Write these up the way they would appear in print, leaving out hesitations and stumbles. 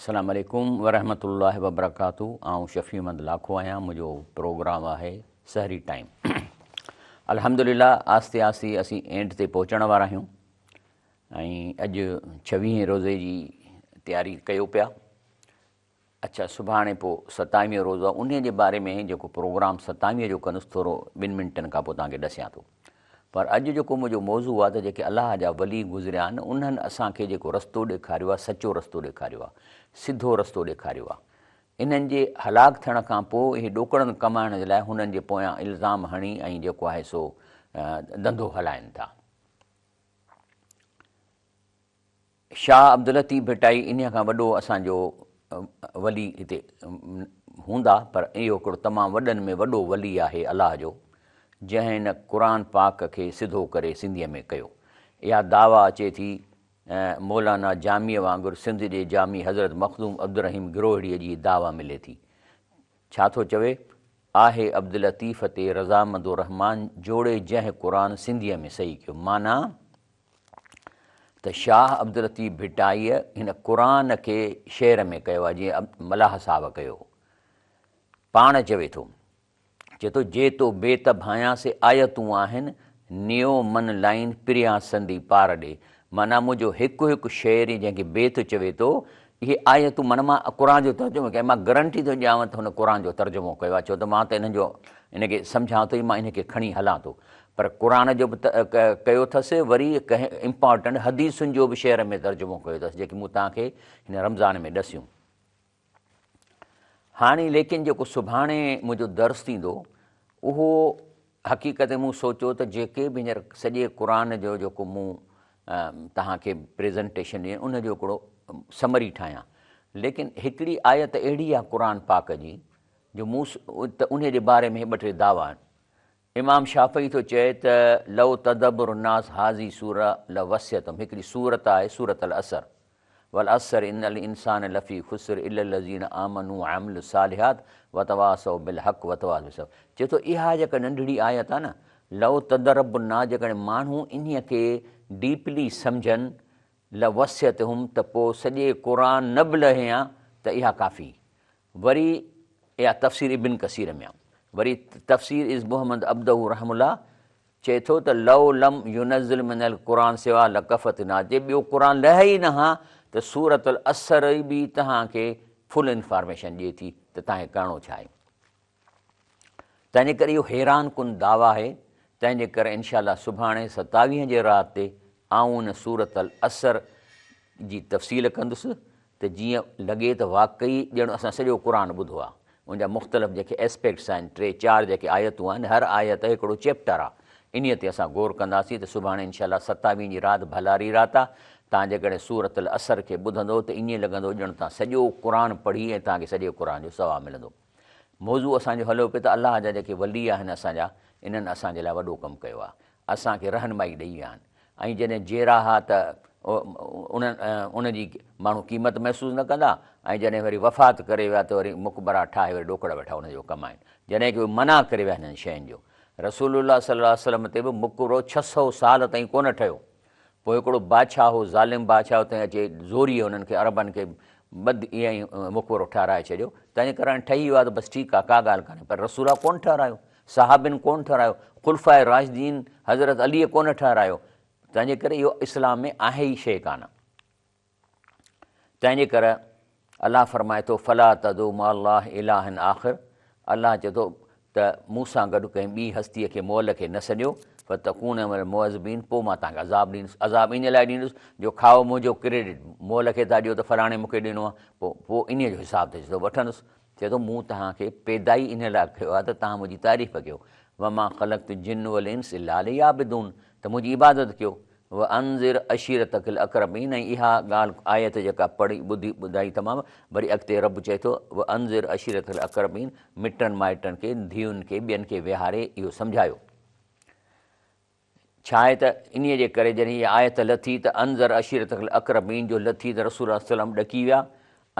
السلام عليڪم ورحمة الله وبرڪاته آئون شفيع احمد لاکو آهيان منهنجو پروگرام آهي سحري ٽائيم الحمدلله آهستي آهستي اسين اينڊ تي پهچڻ وارا آهيون ۽ اڄ ڇويهين روزي جي تياري ڪيو پيا اڇا سڀاڻي پوء ستاويهون روزو آهي انهي جي باري ۾ جيڪو پروگرام ستاويهه جو ڪندس ٿورو ٻن منٽن کان پوء توهان کي ڏسيان ٿو پر اڄ جيڪو منهنجو موضوع آهي ته جيڪي الله جا ولي گذريا آهن انهن اسان کي جيڪو رستو ڏيکاريو آهي سچو رستو ڏيکاريو آهي سڌو رستو ڏيکاريو آهي انهن جي هلاڪ ٿيڻ کان پوء اهي ڏوڪڙن ڪمائڻ جي لاء هنن جي پويان الزام هڻي ۽ جيڪو آهي سو ڌنڌو هلائن ٿا. شاهه عبداللطيف ڀٽائي انهيء کان وڏو اسان جو ولي هتي هوندا پر اهو هڪڙو تمام وڏن ۾ وڏو ولي آهي الله جو جنهن هن قرآن پاڪ کي سڌو ڪري سنڌيء ۾ ڪيو. اها دعويٰ اچي ٿي مولانا جاميء وانگر سنڌ جي جامي حضرت مخدوم عبدالرحيم گروهڙيء جي دعويٰ ملي ٿي. ڇا ٿو چوي؟ آهي عبداللطيف تي رضامند الرحمان جوڙي جنهن قرآن سنڌيء ۾ صحيح ڪيو. معنيٰ ته شاهه عبداللطيف ڀٽائيء هن قرآن کي شعر ۾ ڪيو آهي جيئن ملاح صاحب ڪيو هو. پاڻ چوي ٿو، چئي ٿو، جي تو بيت ڀانيان سي آيتون آهن، نيو من لائين پريان سندي پار ڏي. معنيٰ منهنجو هڪ هڪ شعر جنهن کي بيت چوي ٿو، اهي آيتون معنيٰ مان قرآن جو ترجمو ڪيو مان گرنٽي ٿو ڏيانو ته هن قرآن جو ترجمو ڪيو آهي ڇو ته مان ته انهن جو ان کي سمجهان ٿو مان ان کي کڻي هلان ٿو پر قرآن جو به ڪيو اٿس وري ڪنهن امپارٽنٽ حديثن جو به شعر ۾ ترجمو ڪيو اٿس جيڪي مون توهان کي هن رمضان ۾ ڏسيون. هاڻي ليڪن جيڪو سڀاڻي منهنجو درس ٿيندو اهو حقيقت مون سوچيو ته جيڪي به هينئر سڄي قرآن جو جيڪو مون توهان کي پريزنٽيشن ڏني ان جو هڪڙو سمري ٺاهيان ليڪن هڪڙي آيت اهڙي آهي قرآن پاڪ جي جو مون ته انهي جي باري ۾ ٻه ٽي دعويٰ آهن امام شافعي ٿو چئي ته لو تدبر الناس هذه سورة لوسعتهم هڪڙي سورت آهي سورة العصر والعصر ان الانسان لفي خسر الا الذين آمنوا وعملوا الصالحات وتواصوا بالحق وتواصوا بالصبر چئي ٿو اها جيڪا ننڍڙي آيت آهي نه لو تدرب الناس جيڪڏهن ماڻهو انهي کي ڊيپلي سمجهن لوسعتهم ته پوء سڄي قرآن نه به لهي ها ته اها ڪافي وري اها تفسير ابن ڪثير ۾ آ. وري تفسير از محمد عبده رحمه الله چئي ٿو ته لو لم ينزل من القرآن سوا لڪفتنا جي ٻيو قرآن لهي ئي نه ها ته سورة العصر ئي به توهان کي فل انفارميشن ڏئي ٿي ته توهان کي ڪرڻو ڇا آهي. تنهن جي ڪري اهو حيران ڪن دعويٰ آهي، تنهن جي ڪري انشاء الله سڀاڻي ستاويهين جي رات تي آئون ان سورة العصر جي تفصيل ڪندس ته جيئن لڳي ته واقعي ڄڻ اسان سڄو قرآن ٻڌو آهي. ان جا مختلف جيڪي اسپيڪٽس آهن، ٽي چار جيڪي آيتون آهن، هر آيت هڪڙو چيپٽر آهي. انهيء تي اسان غور ڪنداسين ته سڀاڻي انشاء الله ستاويهين جي رات ڀلاري رات آهي، توهان جيڪڏهن سورة العصر کي ٻڌندو ته ائين لڳندو ڄڻ توهان سڄو قرآن پڙهي ۽ توهان کي سڄي قرآن جو ثواب ملندو. موضوع اسان جو هليو پيو ته الله جا جيڪي ولي آهن اسان جا انهن اسان جي لاء وڏو ڪم ڪيو آهي اسان کي رهنمائي ڏئي ويا آهن ۽ جڏهن جيئرا ها ته انهن ان جي ماڻهو قيمت محسوس نه ڪندا ۽ جڏهن وري وفات ڪري ويا ته وري مقبرا ٺاهي وري ڏوڪڙ ويٺا ان جو ڪمائن جڏهن ڪي منع ڪري ويا هنن شين جو رسول الله صلي الله عليه وسلم تي به مقبرو ڇهه سؤ سال تائين ڪونه ٺهيو پوء هڪڙو بادشاهه هو، ظالم بادشاهه هو، تنهن اچي زوريء هنن کي، عربن کي، ٻڌ ائين ئي مقبرو ٺهرائي ڇڏيو. تنهنجي ڪري هاڻي ٺهي ويو آهي ته بس ٺيڪ آهي، ڪا ڳالهه ڪانهي. پر رسول الله ڪونه ٺهرايو، صحابين ڪونه ٺهرايو، خلفاء راشدين حضرت عليء ڪونه ٺهرايو. تنهنجي ڪري اهو اسلام ۾ آهي ئي شيء ڪانه. تنهنجي ڪري الله فرمائي ٿو، فلا تدعوا مع الله الها آخر الله چئي ٿو ته مون سان گڏ ڪنهن ٻي هستيء کي، مئل کي، نه سڏيو، فتڪون من المعذبين پوء مان توهان کي عذاب ڏيندس، عذاب ان لاء ڏيندس جو کائو منهنجو ڪريڊٽ، مئل کي ٿا ڏيو ته فلاڻي مون کي ڏنو آهي، پوء پوء انهيء جو حساب ته چئي ٿو وٺندس، چئي ٿو مون توهان کي پيدا ئي ان لاء ڪيو آهي ته توهان منهنجي تعريف ڪيو، وما خلقت الجن والانس الا ليعبدون ته منهنجي عبادت ڪيو، وانذر عشيرتک الاقربين ۽ اها ڳالهه، آيت، جيڪا پڙهي، ٻڌي، ٻڌائي تمام، وري اڳتي رب چئي ٿو، وانذر عشيرتک الاقربين مٽن مائٽن کي، ڌيئن کي، ٻين کي ويهاري اهو سمجهايو. ڇا آهي ته انهيء جي ڪري جڏهن اها آيت لٿي ته انذر عشيرتک الاقربين جو لٿي ته رسول الله صلي الله عليه وسلم ڏڪي ويا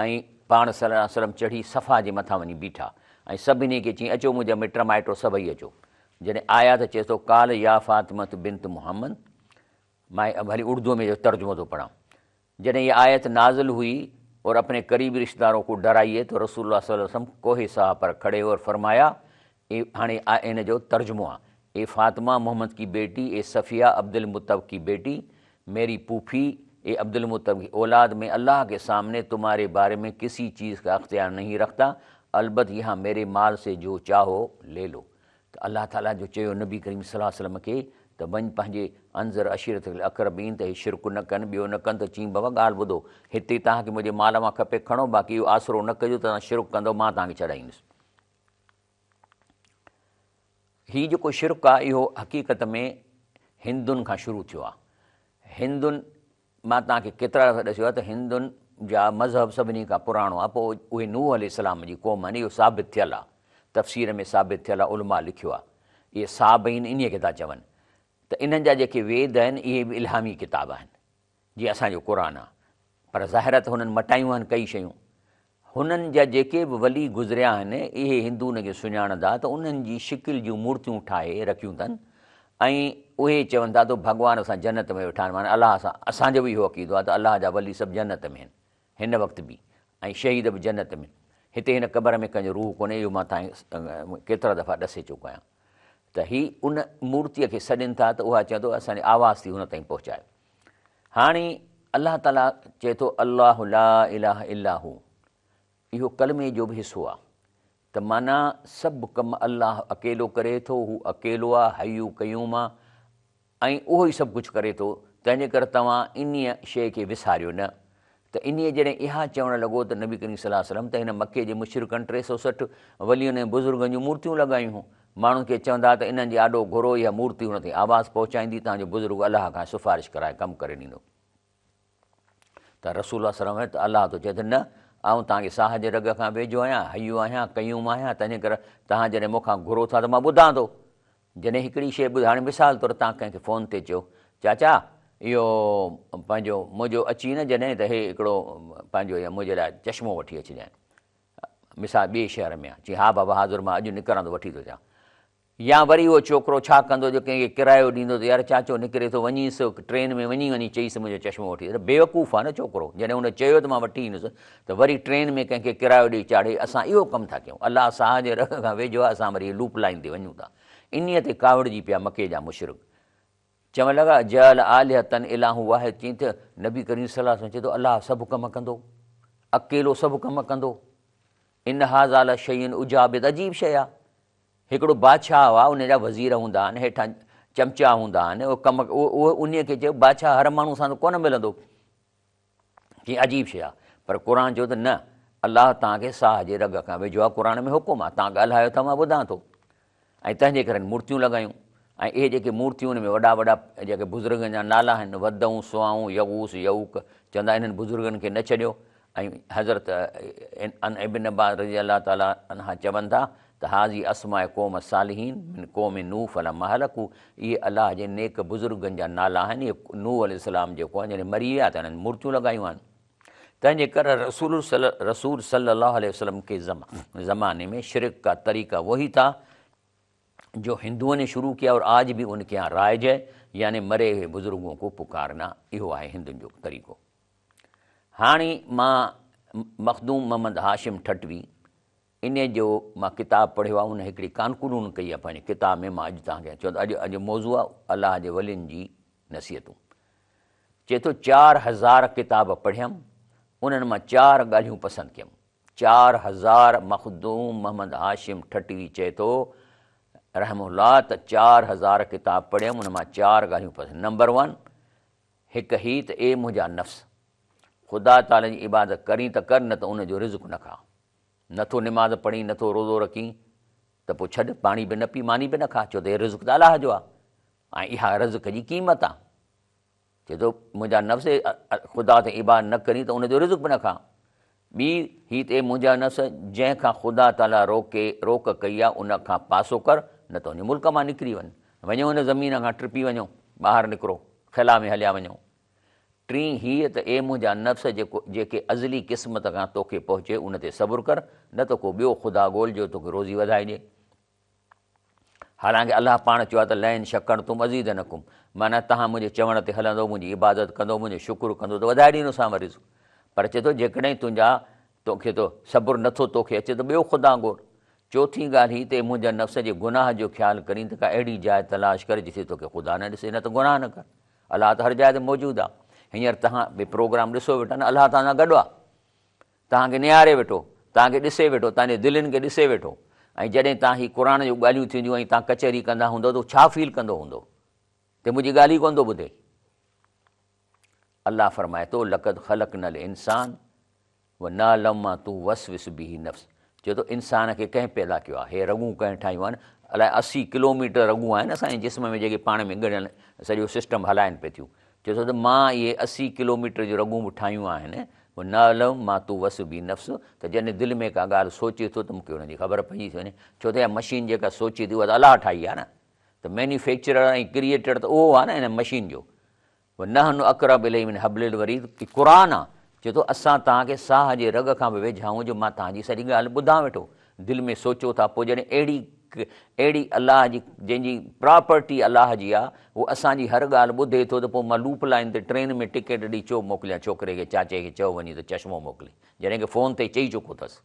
۽ پاڻ صلي الله عليه وسلم چڙهي صفا جي مٿان وڃي بيٺا ۽ سڀني کي چيائين اچو منهنجا مٽ مائٽو سڀئي اچو. جڏهن آيا ته چئي ٿو قال يا فاطمة بنت محمد مان ڀلي اردوء ۾ ترجمو ٿو پڙهان جڏهن هيء آيت نازل هئي اور اپني قريبي رشته دارون کو ڊرائيي تو رسول الله صلي الله عليه وسلم کوه صحا پر کڙي هوئي اور فرمايا اي هاڻي ان جو ترجمو آ اي فاطمه محمد ڪي بيٽي اي صفيه عبدالمطلب ڪي بيٽي ميري پوڦي اي عبدالمطلب ڪي اولاد مين الله ڪي سامني تمهاري باري ۾ ڪسي چيز ڪا اختيار نهين رکتا البت يهان ميري مال سي جو چاهو لي لو ته الله تعاليٰ جو چيو نبي ڪريم صلي الله عليه وسلم کي ته وڃ پنهنجي انذر عشيرتک الاقربين ته هي شرڪ نه ڪن ٻيو نه ڪن ته چيائين بابا ڳالهه ٻڌو هتي توهان کي منهنجي مال مان کپي کڻو باقي اهو آسرو نه ڪجو ته توهان شرڪ ڪندؤ مان توهان کي ڇڏائيندس. هي جيڪو شرڪ آهي اهو حقيقت ۾ هندن کان شروع ٿيو آهي. هندن مان توهان کي ڪيترا دفعا ڏسيو آهي ته هندن جا مذهب سڀني کان پراڻو آهي پوء اهي نوح عليه السلام جي قوم آهن اهو ثابت ٿيل آهي تفسير ۾ ثابت ٿيل آهي علماء لکيو آهي اهي صابئين انهي کي ٿا چون ته انهن جا جيڪي ويد آهن اهي به الهامي ڪتاب آهن جيئن اسان جو قرآن آهي پر ظاهر آهي ته هنن مٽايون آهن ڪئي شيون هنن جا جيڪي به ولي گذريا آهن، اهي هندو ان کي سڃاڻندا ته انهن جي شڪل جون مورتيون ٺاهي رکيون اٿن ۽ اهي چون ٿا ته ڀڳوان اسان جنت ۾ ويٺا آهن معنيٰ الله سان اسان جو به اهو عقيدو آهي ته الله جا ولي سڀ جنت ۾ آهن هن وقت به ۽ شهيد به جنت ۾ هتي هن قبر ۾ ڪنهن جو روح ڪونهي اهو مان توهان کي ڪيترا دفعا ڏسي چڪو آهيان ته هي ان مورتيء کي سڏين ٿا ته اها چوندو اسان جي آواز ٿي هن تائين پهچائي هاڻي الله تعاليٰ چئي ٿو الله لا اله الا هو اهو ڪلمي جو به حصو آ ته معنيٰ سڀ ڪم الله اڪيلو ڪري ٿو هو اڪيلو آ حي قيوم آ ۽ اهو ئي سڀ ڪجهه ڪري ٿو تنهنجي ڪري توهان انهيء شيء کي وساريو نه ته انهيء جڏهن اها چوڻ لڳو ته نبي ڪريم صلي الله عليه وسلم ته هن مڪي جي مشرڪن 360 ولين ۽ بزرگن جون مورتيون لڳايون هيون ماڻهن کي چوندا ته انهن جي آڏو گهرو اها مورتي هن تائين آواز پهچائيندي تان جو بزرگ الله کان سفارش ڪرائي ڪم ڪري ڏيندو. ته رسول الله صلي الله عليه وسلم ته الله ٿو چئي ته نه آئون توهان کي ساهه جي رڳ کان ويجهو آهيان، حي آهيان، قيوم آهيان، تنهنجي ڪري توهان جڏهن مون کان گهرو ٿا ته مان ٻڌان ٿو. جڏهن هڪڙي شيء ٻڌ هاڻي مثال طور توهان ڪنهن کي فون تي چيو چاچا اهو پنهنجو منهنجو اچي نه جڏهن ته هي هڪڙو پنهنجو يا منهنجي لاء چشمو وٺي اچجانء. مثال ٻئي شهر ۾ آ، چي ها بابا حاضر مان اڄ نڪران ٿو وٺي ٿو اچان. يا وري اهو ڇوڪرو ڇا ڪندو جو ڪنهن کي ڪرايو ڏيندو ته يار چاچو نڪري ٿو وڃيس ٽرين ۾ وڃي وڃي چئيس منهنجو چشمو وٺي اچ. بيوقوف آ نه ڇوڪرو جڏهن هن چيو ته مان وٺي ايندس ته وري ٽرين ۾ ڪنهن کي ڪرايو ڏئي چاڙهي اسان اهو ڪم ٿا ڪيون الله ساهه جي رڳ کان ويجهو آ اسان وري لوپ لائين تي وڃون ٿا. انهيء تي ڪاوڙجي پيا مڪي جا مشرڪ چوڻ لڳا اجعل الهة اله واحد چيائين ته نبي ڪريم صلي الله عليه وسلم چئي ٿو الله سڀ ڪم ڪندو اڪيلو سڀ ڪم ڪندو ان هذا لشيء عجاب هي ته عجيب شيء آهي هڪڙو بادشاهه هئا ان جا وزير هوندا آهن هيٺان چمچا هوندا آهن اهو ڪم اهو انهي کي چيو بادشاهه هر ماڻهو سان ته ڪونه ملندو چي عجيب شيء آهي پر قرآن چيو ته نه الله توهان کي ساهه جي رڳ کان ويجهو آهي قرآن ۾ حڪم آهي توهان ڳالهايو ٿا مان ٻڌان ٿو ۽ تنهن جي ڪري مورتيون لڳايون ۽ اهي جيڪي مورتيون ان ۾ وڏا وڏا جيڪي بزرگن جا نالا آهن ودون سوائون يغوث يعوق چوندا انهن بزرگن کي نه ڇڏيو ۽ حضرت ان ابن عباس رضي الله تعالٰي عنه چون ٿا ته هذه اسماء قوم الصالحين من قوم نوح فلما هلڪوا اهي الله جي نيڪ بزرگن جا نالا آهن اهي نوح عليه السلام جيڪو آهن جڏهن مري ويا ته انهن مورتيون لڳايون آهن تنهن جي ڪري رسول رسول صلي الله عليه وسلم ڪي زماني ۾ شرڪ کا طريقه وهي ٿا جو هندوؤن ني شروع ڪيا اور آج به ان ڪي يهان رائج هي يعني مري هوئي بزرگون ڪو پڪارنا اهو آهي هندن جو طريقو. هاڻي مان مخدوم محمد هاشم ٺٽوي انهي جو مان ڪتاب پڙهيو آهي ان هڪڙي ڪانڪلون ڪئي آهي پنهنجي ڪتاب ۾ مان اڄ توهان کي چوندو اڄ اڄ موضوع آهي الله جي ولين جي نصيحتون چئي ٿو 4000 ڪتاب پڙهيم انهن مان چار ڳالهيون پسند ڪيم 4000 مخدوم محمد هاشم ٺٽوي چئي ٿو رحمه الله ته 4000 ڪتاب پڙهيم ان مان چار ڳالهيون پسند نمبر ون هڪ هي ته اي منهنجا نفس! خدا تعاليٰ جي عبادت ڪرين ته ڪر نه ته ان جو رزق نه کاء. نه ٿو نماز پڙهين نه ٿو روزو رکين ته پوء ڇڏ، پاڻي به نه پي ماني به نه کاء ڇو ته هي رزق ته الله جو آهي ۽ اها رزق جي قيمت آهي. چئي ٿو منهنجا نفس خدا تي عبادت نه ڪرين ته ان جو رزق به نه کاء. ٻي هي ته اي منهنجا نفس! جنهن کان خدا تعاليٰ روڪي، روڪ ڪئي آهي، ان کان پاسو ڪر، نه ته وڃي ملڪ مان نڪري وڃ. وڃو هن زمين کان ٽپي وڃو، ٻاهر نڪرو، خلا ۾ هليا وڃو. ٽين هيء ته اي منهنجا نفس! جيڪو، جيڪي ازلي قسمت کان توکي پهچي، ان تي صبر ڪر، نه ته ڪو ٻيو خدا ڳول جو توکي روزي وڌائي ڏئي. حالانڪه الله پاڻ چيو آهي ته لئن شڪرتم ازيدنڪم معنيٰ توهان منهنجي چوڻ تي هلندو، منهنجي عبادت ڪندو، منهنجو شڪر ڪندو ته وڌائي ڏيندوسانو رزق. پر چئي ٿو جيڪڏهن تنهنجا توکي ٿو صبر نٿو توکي اچي ته ٻيو خدا ڳول. چوٿين ڳالهه هي ته منهنجا نفس جي گناهه جو خيال ڪرين ته ڪا اهڙي جاء تلاش ڪر جتي توکي خدا نه ڏسي نه ته گناهه نه ڪر. الله ته هر جاء تي موجود آ. هينئر توهان به پروگرام ڏسو ويٺا نه الله توهان سان گڏ آ. توهان کي نهاري ويٺو، توهان کي ڏسي ويٺو، توهان جي دلين کي ڏسي ويٺو ۽ جڏهن توهان هي قرآن جون ڳالهيون ٿينديون ۽ توهان ڪچهري ڪندا هوندؤ ته هو ڇا فيل ڪندو هوندو ته منهنجي ڳالهه ئي ڪونه ٿو ٻڌي. الله فرمائي ٿو، لقد خلقنا الانسان ونعلم ما توسوس به نفس چئي ٿو انسان کي ڪنهن پيدا ڪيو آهي؟ هي رڳون ڪنهن ٺاهيون آهن؟ الائي 80 ڪلوميٽر رڳون آهن اسان جي جسم ۾ جيڪي پاڻ ۾ ڳڙيل سڄو سسٽم هلائن پئي ٿيون. چئي ٿو ته مان اهي 80 ڪلوميٽر جون رڳون به ٺاهيون آهن ونعلم ما توسوس به نفس ته جڏهن دل ۾ ڪا ڳالهه سوچي ٿو ته مون کي ان جي خبر پئجي ٿي وڃي ڇو ته اها مشين جيڪا سوچي ٿي اها ته الله ٺاهي آهي نه ته مينيوفيڪچرر ۽ ڪريئيٽر ته اهو آهي نه هن مشين جو. ونحن اقرب اليه من حبل الوريد هي قرآن آ چئي ٿو اسان توهان کي ساهه جي رڳ کان به ويجها آهيون جو مان توهان جي سڄي ڳالهه ٻڌان ويٺو دل ۾ سوچو ٿا پوء جڏهن اهڙي اهڙي الله جي جنهن جي پراپرٽي الله جي آ هو اسان جي هر ڳالهه ٻڌي ٿو ته پوء مان لوپ لائين تي ٽرين ۾ ٽڪيٽ ڏئي ڇو موڪليان ڇوڪري کي چاچي کي چئو وڃي ته چشمو موڪلي جڏهن ڪه فون تي چئي چڪو اٿس.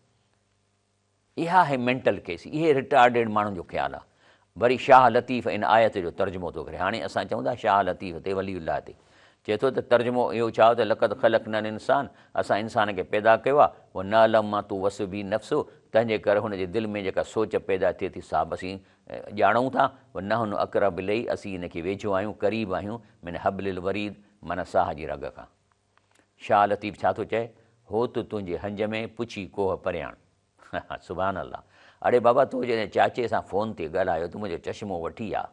اها آهي مينٽل ڪيس، اهي رٽارڊيڊ ماڻهن جو خيال آهي. وري شاهه لطيف ان آيت جو ترجمو ٿو ڪري. هاڻي اسان چئون ٿا شاهه لطيف تي ولي الله تي. چئي ٿو ته ترجمو اهو ڇا ته لقد خلقنا الانسان اسان انسان کي پيدا ڪيو آهي ونعلم ما توسوس به نفسه تنهن جي ڪري هن جي دل ۾ جيڪا سوچ پيدا ٿئي ٿي سا به اسين ڄاڻون ٿا ونحن اقرب اليه اسين ان کي ويجهو آهيون قريب آهيون من حبل الوريد معنيٰ ساهه جي رڳ کان. شاهه لطيف ڇا ٿو چئي؟ هوت تنهنجي هنج ۾، پڇي ڪوهه پرياڻ. سبحان الله. اڙي بابا تو جڏهن چاچي سان فون تي ڳالهايو ته منهنجو چشمو وٺي آ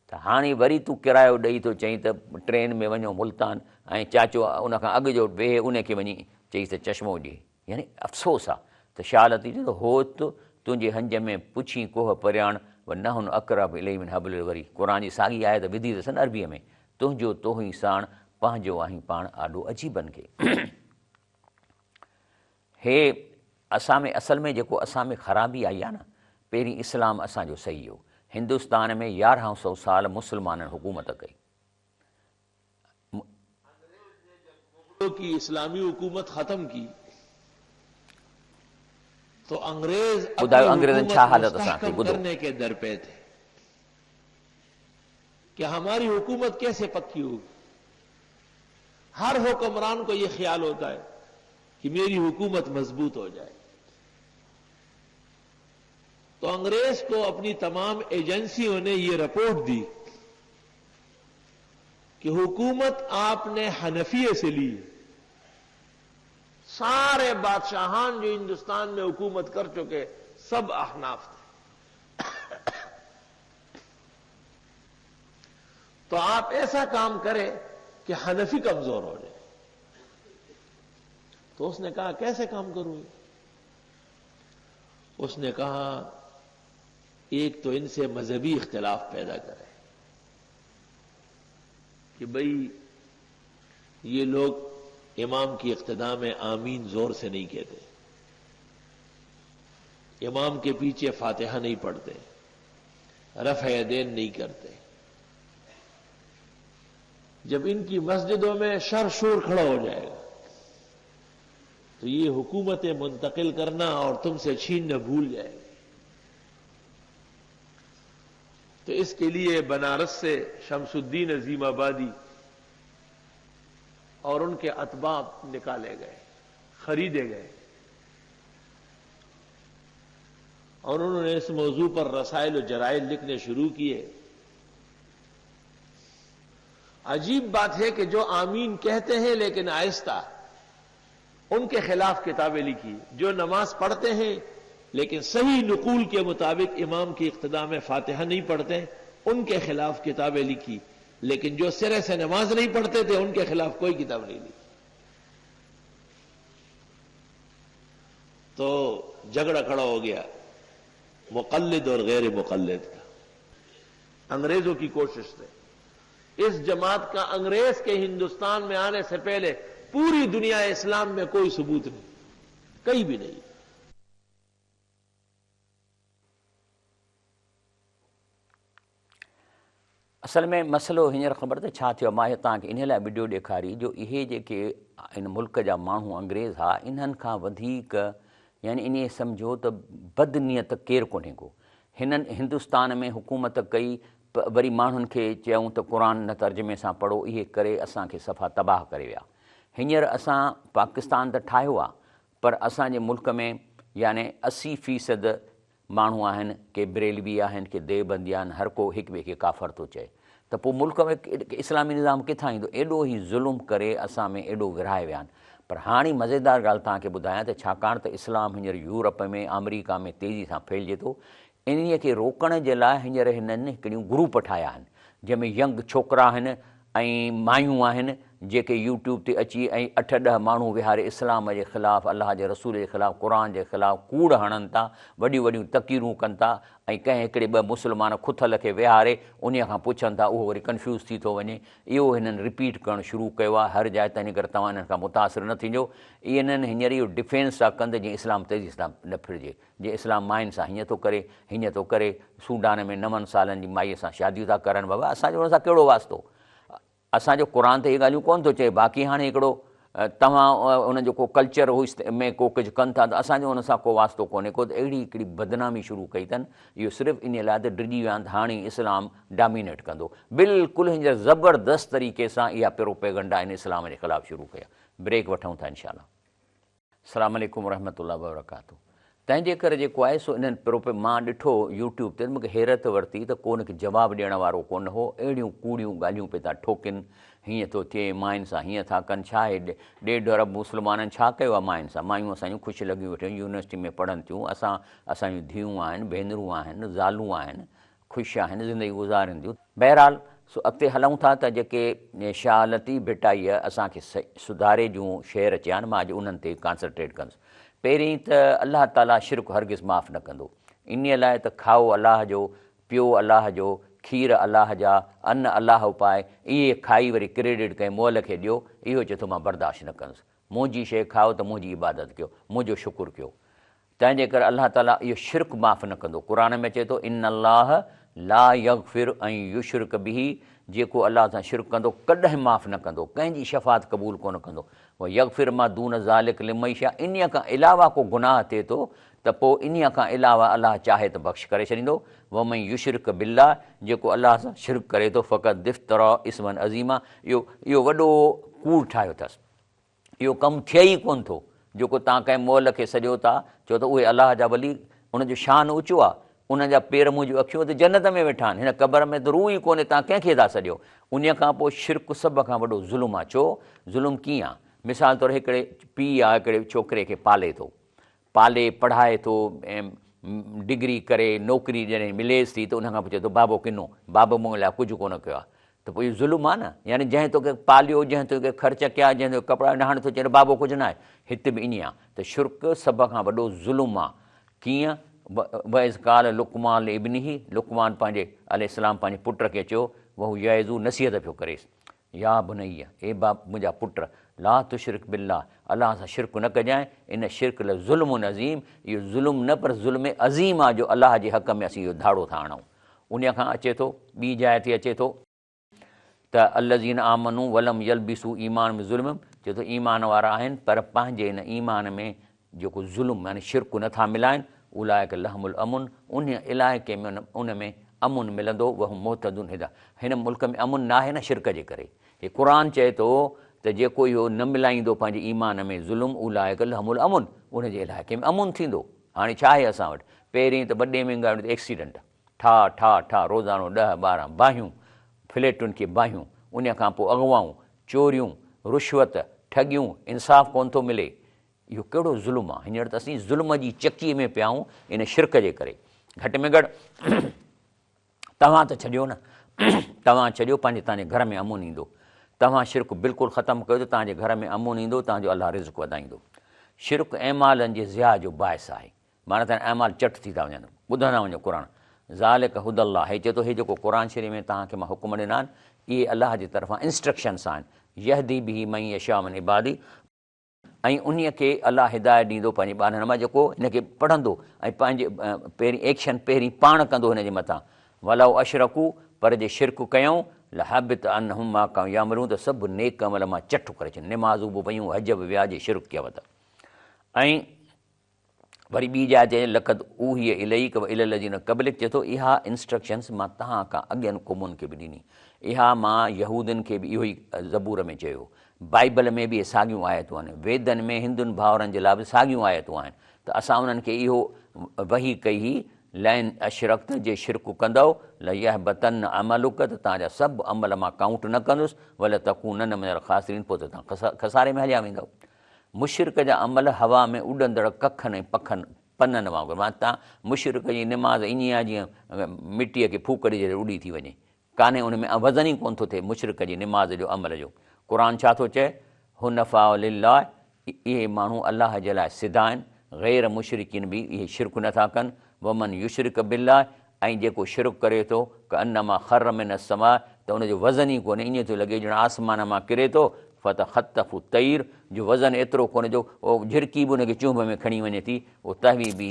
ته هاڻي وري تون ڪرايو ڏئي ٿو چئين ته ٽرين ۾ وڃو ملتان ۽ چاچو ان کان اڳ جو ويهي ان کي وڃي چئيس ته چشمو ڏي. يعني افسوس آ ته شاهه لطيف چئي ٿو هوت تنهنجي هنج ۾، پڇي ڪوهه پرياڻ، ونحن اقرب اليه من حبل الوريد. قرآن جي ساڳي آيت وڌي اٿس نه عربيء ۾. تنهنجو توهين ساڻ، پنهنجو آهين پاڻ آڏو عجيبن کي. هي اسان ۾ اصل ۾ جيڪو اسان ۾ خرابي آئي آهي نه، پهرين اسلام اسان جو صحيح هو. هندستان ۾ 1100 سال مسلمانن حڪومت ڪئي. انگريز ني جب مغلو ڪي اسلامي حڪومت ختم ڪي تو انگريز ٻڌايو اپني انگريزن ڇا حڪومت حالت اسان ڪئي مستحڪم ٻڌو. ڪرني ڪي در پي ٿي. کہ ہماری حکومت کیسے پکی ہوگی۔ ہر حکمران کو یہ خیال ہوتا ہے کہ میری حکومت مضبوط ہو جائے۔ تو انگریز کو اپنی تمام ایجنسیوں نے یہ رپورٹ دی کہ حکومت آپ نے حنفیے سے لی، سارے بادشاہان جو ہندوستان میں حکومت کر چکے سب احناف تھے۔ تو آپ ایسا کام کریں کہ حنفی کمزور ہو جائے۔ تو اس نے کہا کیسے کام کروں؟ اس نے کہا ایک تو ان سے مذہبی اختلاف پیدا کرے کہ بھئی یہ لوگ امام کی اقتدا میں آمین زور سے نہیں کہتے، امام کے پیچھے فاتحہ نہیں پڑھتے، رفع یدین نہیں کرتے۔ جب ان کی مسجدوں میں شر شور کھڑا ہو جائے گا تو یہ حکومت منتقل کرنا اور تم سے چھیننا بھول جائے گا۔ تو اس کے لیے بنارس سے شمس الدین عظیم آبادی اور ان کے اتباع نکالے گئے، خریدے گئے، اور انہوں نے اس موضوع پر رسائل و جرائد لکھنے شروع کیے۔ عجیب بات ہے کہ جو آمین کہتے ہیں لیکن آہستہ، ان کے خلاف کتابیں لکھی، جو نماز پڑھتے ہیں لیکن صحیح نقول کے مطابق امام کی اقتدا میں فاتحہ نہیں پڑھتے، ان کے خلاف کتابیں لکھی، لیکن جو سرے سے نماز نہیں پڑھتے تھے ان کے خلاف کوئی کتاب نہیں لکھی۔ تو جھگڑا کھڑا ہو گیا مقلد اور غیر مقلد کا، انگریزوں کی کوشش سے۔ اس جماعت کا انگریز کے ہندوستان میں آنے سے پہلے پوری دنیا اسلام میں کوئی ثبوت نہیں، کہیں بھی نہیں۔ اصل ۾ مسئلو هينئر خبر ته ڇا ٿيو آهي مان اهو توهان کي انهي لاء وڊيو ڏيکاري جو اهي جيڪي هن ملڪ جا ماڻهو انگريز ها انهن کان وڌيڪ يعني انهي سمجهو ته بد نيت ڪير ڪونهي ڪو هنن هندستان ۾ حڪومت ڪئي وري ماڻهن کي چيائون ته قرآن نه ترجمي سان پڙهو اهي ڪري اسان کي صفا تباهه ڪري ويا هينئر اسان پاڪستان ته ٺاهيو آهي پر اسان جي ملڪ ۾ يعني 80% ماڻهو آهن، ڪي بريلوي آهن، ڪي ديوبندي آهن، هر ڪو هڪ ٻئي کي ڪافر ٿو چئي ته پوء ملڪ ۾ اسلامي نظام ڪٿان ايندو؟ ايڏو هي ظلم ڪري اسان ۾ ايڏو ورهائي ويا آهن. پر هاڻي مزيدار ڳالهه توهان کي ٻڌايان ته ڇاڪاڻ ته اسلام هينئر يورپ ۾ آمريڪا ۾ تيزي سان ڦهلجي ٿو، انهيء کي روڪڻ جي لاء هينئر هنن هڪڙيون گروپ ٺاهيا آهن، جنهن ۾ ينگ ڇوڪرا آهن ۽ مايون آهن جيڪي يوٽيوب تي اچي ۽ اٺ ڏهه ماڻهو ويهاري اسلام جي خلاف الله جي رسول جي خلاف قرآن جي خلاف ڪوڙ هڻن ٿا وڏيون وڏيون تقريرون ڪن ٿا ۽ ڪنهن هڪڙي ٻه مسلمان کٿل کي ويهاري انهي کان پڇن ٿا اهو وري ڪنفيوز ٿي ٿو وڃي اهو هنن رپيٽ ڪرڻ شروع ڪيو آهي هر جاء تنهن ڪري توهان انهن کان متاثر نه ٿينجو انهن هينئر اهو ڊفينس ٿا ڪن ته جيئن اسلام تيزي سان نه ڦرجي جي اسلام ماين سان هيئن ٿو ڪري، هيئن ٿو ڪري، سوڊان ۾ نون سالن جي مائيء سان شاديون ٿا ڪرن، بابا اسان جو ان سان ڪهڙو واسطو؟ اسان جو قرآن ته اهي ڳالهيون ڪونه ٿو چئي، باقي هاڻي هڪڙو توهان ان جو ڪو ڪلچر هو ۾ ڪو ڪجهه ڪن ٿا ته اسان جو ان سان ڪو واسطو ڪونهي ڪو ته اهڙي هڪڙي بدنامي شروع ڪئي اٿن، اهو صرف انهيء لاء ته ڊڄي ويا آهن ته هاڻي اسلام ڊامينيٽ ڪندو. بلڪل هينئر زبردست طريقي سان اها پروپيگنڊا هن اسلام جي خلاف شروع ڪئي آهي. بريڪ وٺون ٿا انشاء الله. السلام عليڪم ورحمة الله وبرڪاته تنهن جي ڪري جيڪو آهي سو انهن پروپي مان ڏٺو يوٽيوب تي مونکي حيرت ورتي ته ڪو ان کي جواب ڏيڻ وارو ڪونه هو اهڙيون ڪوڙيون ڳالهيون پئي ٿا ٺوڪين هيئن ٿو ٿئي ماين سان هيئن ٿا ڪن ڇا آهي ڏيڍ ارب مسلمانن ڇا ڪيو آهي ماين سان مايون اسان جون خوش لڳيون ويٺيون يونيورسٽي ۾ پڙهن ٿيون اسان اسان جون ڌيئون آهن ڀينرون آهن زالون آهن خوش آهن زندگي گذارين ٿيون. بهرحال سو اڳتي هلون ٿا ته جيڪي شاهه لطيف ڀٽائيء اسان کي سڌاري جون شعر چيا آهن مان اڄ انهن تي ڪانسنٽريٽ ڪندس. پهرين ته الله تعاليٰ شرڪ هرگز معاف نه ڪندو. انهيء لاء ته کائو الله جو، پيو الله جو، کير الله جا، ان الله اپائي، اهي کائي وري ڪريڊٽ ڪنهن مئل کي ڏيو، اهو چئي ٿو مان برداشت نه ڪندس. منهنجي شيء کائو ته منهنجي عبادت ڪيو، منهنجو شڪر ڪيو. تنهن جي ڪري الله تعاليٰ اهو شرڪ معاف نه ڪندو. قرآن ۾ اچي ٿو، ان الله لا يغفر ان يشرڪ به جيڪو الله سان شرڪ ڪندو ڪڏهن معاف نه ڪندو، ڪنهن جي شفاعت قبول ڪونه ڪندو. ويغفر ما دون ذلڪ لمن يشاء انهيء کان علاوه ڪو گناهه ٿئي ٿو ته پوء انهيء کان علاوه الله چاهي ته بخش ڪري ڇڏيندو. ومن يشرڪ بالله جيڪو الله سان شرڪ ڪري ٿو فقد افتريٰ اثما عظيما اهو اهو وڏو ڪوڙ ٺاهيو اٿس. اهو ڪم ٿئي ئي ڪونه ٿو، جيڪو توهان ڪنهن مئل کي سڏيو ٿا، ڇو ته اهي الله جا ولي، انهن جو شان اوچو آهي، انهن جا پير منهنجون اکيون ته جنت ۾ ويٺا آهن، هن قبر ۾ ته روح ئي ڪونهي، توهان ڪنهن کي ٿا سڏيو؟ انهيء کان پوء شرڪ سڀ کان وڏو ظلم آهي، ڇو؟ ظلم ڪيئن آهي؟ مثال طور هڪڙي پيء آهي، هڪڙي ڇوڪري کي پالي ٿو، پالي پڙهائي ٿو ۽ ڊگري ڪري نوڪري جڏهن مليس ٿي ته ان کان پوء چئي ٿو بابو ڪنو، بابو مون لاء ڪجهه ڪونه ڪيو آهي ته پوء اهو ظلم آهي نه يعني جنهن توکي پاليو، جنهن توکي خرچ ڪيا، جنهن توکي ڪپڙا ڏنا هاڻي ٿو چئين ته بابو ڪجهه نه آهي. هت به ائين آهي ته شرڪ سڀ کان وڏو ظلم آهي. ڪيئن؟ واذ قال لقمان لابنه لقمان پنهنجي عليه السلام پنهنجي پٽ کي چيو وهو يعظه نصيحت پيو ڪريس يا بني، اي باب منهنجا پٽ، لا تشرڪ بالله، الله سان شرڪ نه ڪجانء، ان الشرڪ لظلم عظيم، اهو ظلم نه پر ظلم عظيم آهي جو الله جي حق ۾ اسين اهو ڌاڙو ٿا هڻون. انهيء کان اچي ٿو، ٻي جاء تي اچي ٿو ته الذين آمنوا ولم يلبسوا ايمانهم بظلم، چئي ٿو ايمان وارا آهن پر پنهنجي ان ايمان ۾ جيڪو ظلم يعني شرڪ نه ٿا ملائن، اولئک لهم الامن، انهيء علائقي ۾ ان ۾ امن ملندو، وهم مهتدون هدايت، هن ملڪ ۾ امن ناهي نه شرڪ جي ڪري، هي قرآن چئي ٿو ته جيڪو اهو نه ملائيندو پنهنجي ايمان ۾ ظلم، اولئک لهم الامن، ان جي علائقي ۾ امن ٿيندو. هاڻي ڇا آهي اسان وٽ؟ پهرين ته وڏي ۾ ڳالهه ته ايڪسيڊنٽ، ٺا ٺا ٺا روزانو ڏهه 12 باهيون، فليٽن کي باهيون، انهيء کان پوء اغوائون، چوريون، رشوت، ٺڳيون، انصاف ڪونه ٿو ملي، اهو ڪهڙو ظلم آ؟ هينئر ته اسين ظلم جي چڪيء ۾ پيا آهيون ان شرڪ جي ڪري. گهٽ ۾ گهٽ توهان ته ڇڏيو نه. توهان ڇڏيو پنهنجي توهان جي گهر ۾ امن ايندو. توهان شرڪ بلڪل ختم ڪيو ته توهان جي گهر ۾ امن ايندو، توهان جو الله رزق وڌائيندو. شرڪ اعمالن جي ضياع جو باعث آهي. معنيٰ ته اعمال چٽ ٿي ٿا وڃن. ٻڌندا وڃو قرآن. ذالڪ هدي الله هي چئي ٿو هي جيڪو قرآن شريف ۾ توهان کي مان حڪم ڏنا آهن اهي الله جي طرفان انسٽرڪشنس آهن. يهدي به من يشاء من عباده. ۽ انهيء کي الله هدايت ڏيندو پنهنجي ٻانهن مان جيڪو هن کي پڙهندو ۽ پنهنجي پهرين ايڪشن پهرين پاڻ ڪندو هن جي مٿان ولو اشرڪو پر جي شرڪ ڪيائون، لحبط عنهم ما ڪانوا يعملون ته سڀ نيڪ عمل مان چٽ ڪري ڇڏيندس، نمازون به ويون، حج به ويا جي شرڪ ڪيو ته. ۽ وري ٻي جاء تي لقد اوحي اليک و الي الذين قبلک چئي ٿو اها انسٽرڪشنس مان توهان کان اڳين قومن کي به ڏني، اها مان يهودين کي به اهو ئي زبور ۾ چيو، بائيبل ۾ به اهي ساڳيون آيتون آهن، ويدن ۾ هندن ڀائرن جي لاء به ساڳيون آيتون آهن ته اسان انهن کي اهو وحي ڪئي هئي، لئن اشرڪت جي شرڪ ڪندؤ، ليحبطن عملک ته توهان جا سڀ عمل مان ڪائونٽ نه ڪندس، ولتڪونن من الخاسرين پوء ته توهان خساري ۾ هليا ويندؤ. مشرڪ جا عمل هوا ۾ اڏندڙ ڪکن ۽ پکن، پنن، وانگر معنيٰ تان مشرڪ جي نماز ائين آهي جيئن مٽيء کي ڦوڪ ڏجي ته اڏي ٿي وڃي. ڪانهي ان ۾ وزن ئي ڪونه ٿو ٿئي مشرڪ جي نماز جو عمل جو. قرآن ڇا ٿو چئي؟ حنفاء لله اهي ماڻهو الله جي لاء سڌا آهن، غير مشرڪين به اهي شرڪ نه ٿا ڪن، ومن يشرڪ بالله ۽ جيڪو شرڪ ڪري ٿو، ڪانما خر من السماء ته ان جو وزن ئي ڪونهي، ائين ٿو لڳي ڄڻ آسمان مان ڪري ٿو، فتخطف الطير جو وزن ايترو ڪونهي جو جهرڪي به ان کي چهنب ۾ کڻي وڃي ٿي، تهوي به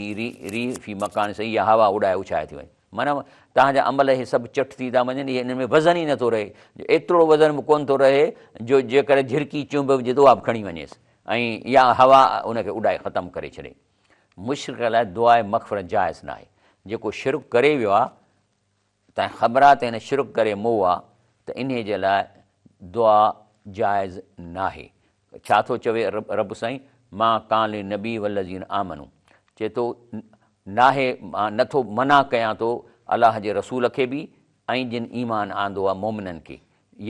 ريح في مڪان سيء يا هوا اڏائي اڇائي ٿي وڃي. معنيٰ توهان جا عمل اهي سڀ چٽ ٿي ٿا وڃن، اهي انهن ۾ وزن ئي نٿو رهي، ايترو وزن به ڪونه ٿو رهي جو جيڪڏهن جهرڪي چهنب وجهي ته اها به کڻي وڃيس ۽ يا هوا ان کي اڏائي ختم ڪري ڇڏي. مشرڪ لاء دعاء مغفرت جائز ناهي. جيڪو شرڪ ڪري ويو آهي، تنهن خبر آهي ته هن شرڪ ڪري مئو آهي ته انهيء جي لاء دعا جائز ناهي. ڇا ٿو چوي رب سائين، ما ڪان للنبي والذين آمنوا چئي ٿو ناهي مان نه ٿو منع ڪيان ٿو الله جي رسول کي به ۽ جن ايمان آندو آهي مؤمنن کي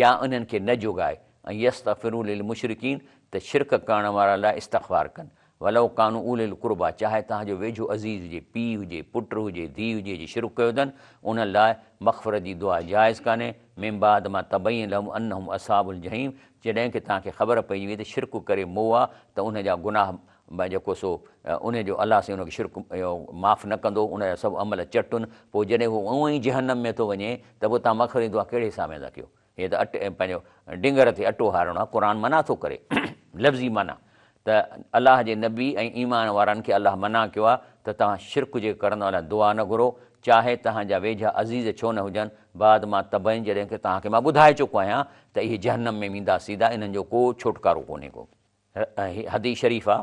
يا انهن کي نه جوڳائي ۽ يستغفرون للمشرڪين ته شرڪ ڪرڻ وارن لاء استغفار ڪن ولو ڪانوا اولي القربيٰ چاهي توهان جو ويجهو عزيز هجي، پيء هجي، پٽ هجي، ڌيء هجي جي شرڪ ڪيو اٿن انهن لاء مغفرت جي دعا جائز ڪانهي من بعد ما تبين لهم انهم اصحاب الجحيم جڏهن ڪه توهان کي خبر پئجي وئي ته شرڪ ڪري مئو آ ته ان جا گناهه جيڪو سو ان جو الله سائين ان کي شرڪ معاف نه ڪندو ان جا سڀ عمل چٽ ان پوء جڏهن هو اونئن ئي جهنم ۾ ٿو وڃي ته پوء توهان مغفرت جي دعا ڪهڙي حساب ۾ ٿا ڪيو هي ته اٽي پنهنجو ڊنگر تي اٽو هارڻو آهي، قرآن منع ٿو ڪري، لفظي منع ته الله جي نبي ۽ ايمان وارن کي الله منع ڪيو آهي ته توهان شرڪ جي ڪرڻ لاء دعا نه گهرو، چاهي توهان جا ويجها عزيز ڇو نه هجن، بعد ما تبين جڏهن ڪه توهان کي مان ٻڌائي چڪو آهيان ته اهي جهنم ۾ ويندا سيڌا انهن جو ڪو ڇوٽڪارو ڪونهي ڪو. هي حديث شريف آ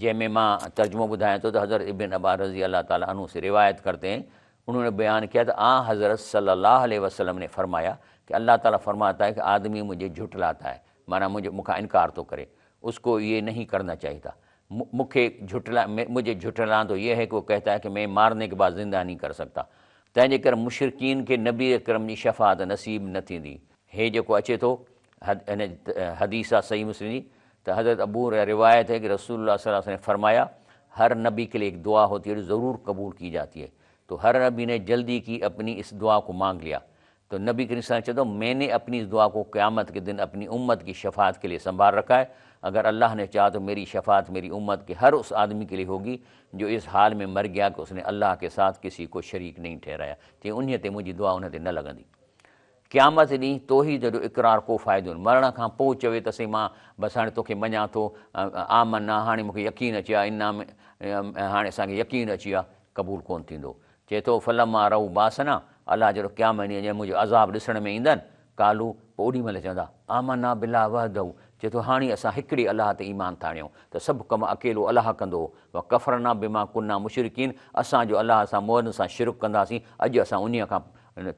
جنهن ۾ مان ترجمو ٻڌايان ٿو ته حضرت ابن عباس رضي الله تعالٰي عنه سي روايت ڪرتي هين انهون ني بيان ڪيا ته آن حضرت صلي الله عليه وسلم ني فرمايا ڪه الله تعالٰي فرماتا هي ڪه آدمي مجهي جهٽلاتا هي معنيٰ منهنجي مون کان انڪار ٿو ڪري اس ڪو يي نهين ڪرنا چاهيي ٿا مون کي جهٽلا مجهي جهٽلانا تو يي هي ڪه وو ڪهتا هي ڪه مين مارني ڪي بعد زنده نهين ڪر سڪتا تنهن جي ڪري مشرڪين کي نبي اڪرم جي شفاعت نصيب نه ٿيندي هي جيڪو اچي ٿو هن حديث آ صحيح مسلم جي ته حضرت ابو هريره روايت هي ڪه رسول الله صلي الله عليه وسلم ني فرمايا هر نبي ڪي لئي ايڪ دعا هوتي هي جو ضرور قبول ڪي جاتي هي تو هر نبي ني جلدي ڪي اپني اس دعا ڪو مانگ ليا تو نبي ڪريم صلي الله عليه وسلم چئي ٿو مين ني اپني اس دعا ڪو قيامت ڪي دن اپني امت ڪي شفاعت ڪي لئي سنڀال رکا هي اگر الله ني چاها تو ميري شفاعت ميري امت ڪي هر اس آدمي ڪي لئي هوگي جو اس حال ۾ مر گيا ڪه اس ني الله ڪي ساٿ ڪسي ڪو شريڪ نهين ٺهرايا چي انهي تي منهنجي دعا انهي تي نه لڳندي. قيامت ڏينهن توحيد جو اقرار ڪو فائدو نه، مرڻ کان پوء چوي ته سائين مان بس هاڻي توکي مڃان ٿو، آمنا هاڻي مون کي يقين اچي ويو آهي، انا هاڻي اسان کي يقين اچي ويو آهي، قبول ڪونه ٿيندو. چئي ٿو، فلما رأوا باسنا، الله جهڙو قيامت ڏينهن جڏهن منهنجو عذاب ڏسڻ ۾ ايندن، قالوا، پوء اوڏي مهل چوندا، آمنا بالله وحده، چئي ٿو هاڻي اسان هڪڙي الله تي ايمان ٿا آڻيون ته سڀ ڪم اڪيلو الله ڪندو هو، وڪفرنا بما ڪنا مشرڪين، اسان جو الله سان مؤن سان شرڪ ڪنداسين، اڄ اسان انهيء کان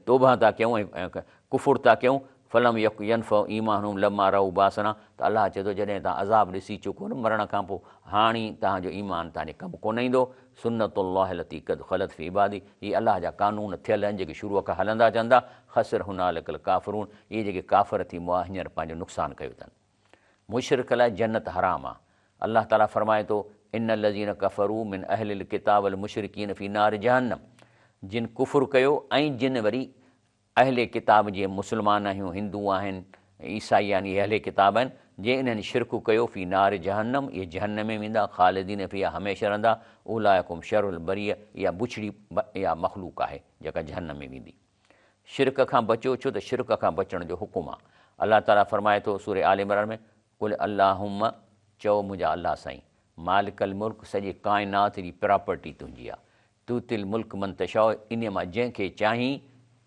توبهه ٿا ڪيون ۽ ڪفر ٿا ڪيون، فلم يڪ ينفع ايمانهم لما رأوا باسنا، ته الله چئي ٿو جڏهن توهان عذاب ڏسي چڪو نه مرڻ کان پوء هاڻي توهان جو ايمان توهان جي ڪم ڪونه ايندو، سنت الله التي قد خلت في عبادي، هي الله جا قانون ٿيل آهن جيڪي شروع کان هلندا اچن ٿا، خسر هنالڪ الڪافرون، اهي جيڪي ڪافر ٿي مئا هينئر پنهنجو نقصان ڪيو اٿن. مشرڪ لاء جنت حرام آ. الله تعاليٰ فرمائي ٿو، ان الذين ڪفروا من اهل الڪتاب والمشرڪين في نار جهنم جن ڪفر ڪيو ۽ جن وري اهل ڪتاب جيئن مسلمان آهيون، هندو آهن، عيسائي آهن اهي اهل ڪتاب آهن، جي انهن شرڪ ڪيو في نار جهنم اهي جهنم ۾ ويندا خالدين فيها هميشه رهندا اولئڪ هم شر البريه اها بڇڙي اها مخلوق آهي جيڪا جهنم ۾ ويندي. شرڪ کان بچو ڇو ته شرڪ کان بچڻ جو حڪم آ. الله تعاليٰ فرمائي ٿو سورة آل عمران ۾ قل اللهم چئو منهنجا الله سائين مالڪ الملڪ سڄي ڪائنات جي پراپرٽي تنهنجي آ تؤتي الملڪ من تشاء انهيء مان جنهن کي چاهين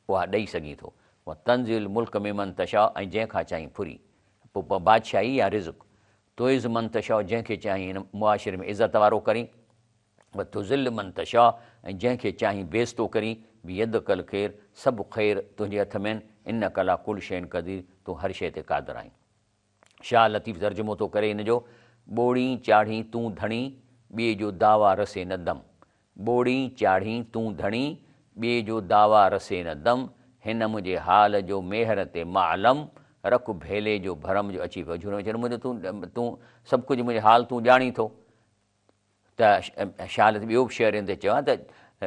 اها ڏئي سگهين ٿو. وتنزع الملڪ ممن تشاء ۽ جنهن کان چاهين ڦرين پوء بادشاهي يا رزق. تعز من تشاء جنهن کي چاهين هن معاشري ۾ عزت وارو ڪرين. وتذل من تشاء ۽ جنهن کي چاهين بيعزتو ڪرين. بيدک الخير سڀ خير تنهنجي هٿ ۾ آهن. انک عليٰ ڪل شيء قدير تون هر شيء تي قادر آهين. شاهه لطيف ترجمو ٿو ڪري هن جو، ٻوڙين چاڙهين تون ڌڻي، ٻئي جو دعويٰ رسي نه دم. ٻوڙين چاڙهين تون ڌڻي، ٻئي جو دعويٰ رسي نه دم، هن منهنجي حال جو ميهر تي معلم، رک ڀيلي جو ڀرم جو اچي پيو جهوري ۾، چئي ٿو منهنجو تون تون سڀ ڪجهه منهنجو حال تون ڄاڻين ٿو. ته شاهه لطيف ٻيو به شعر ان تي چيو آهي ته،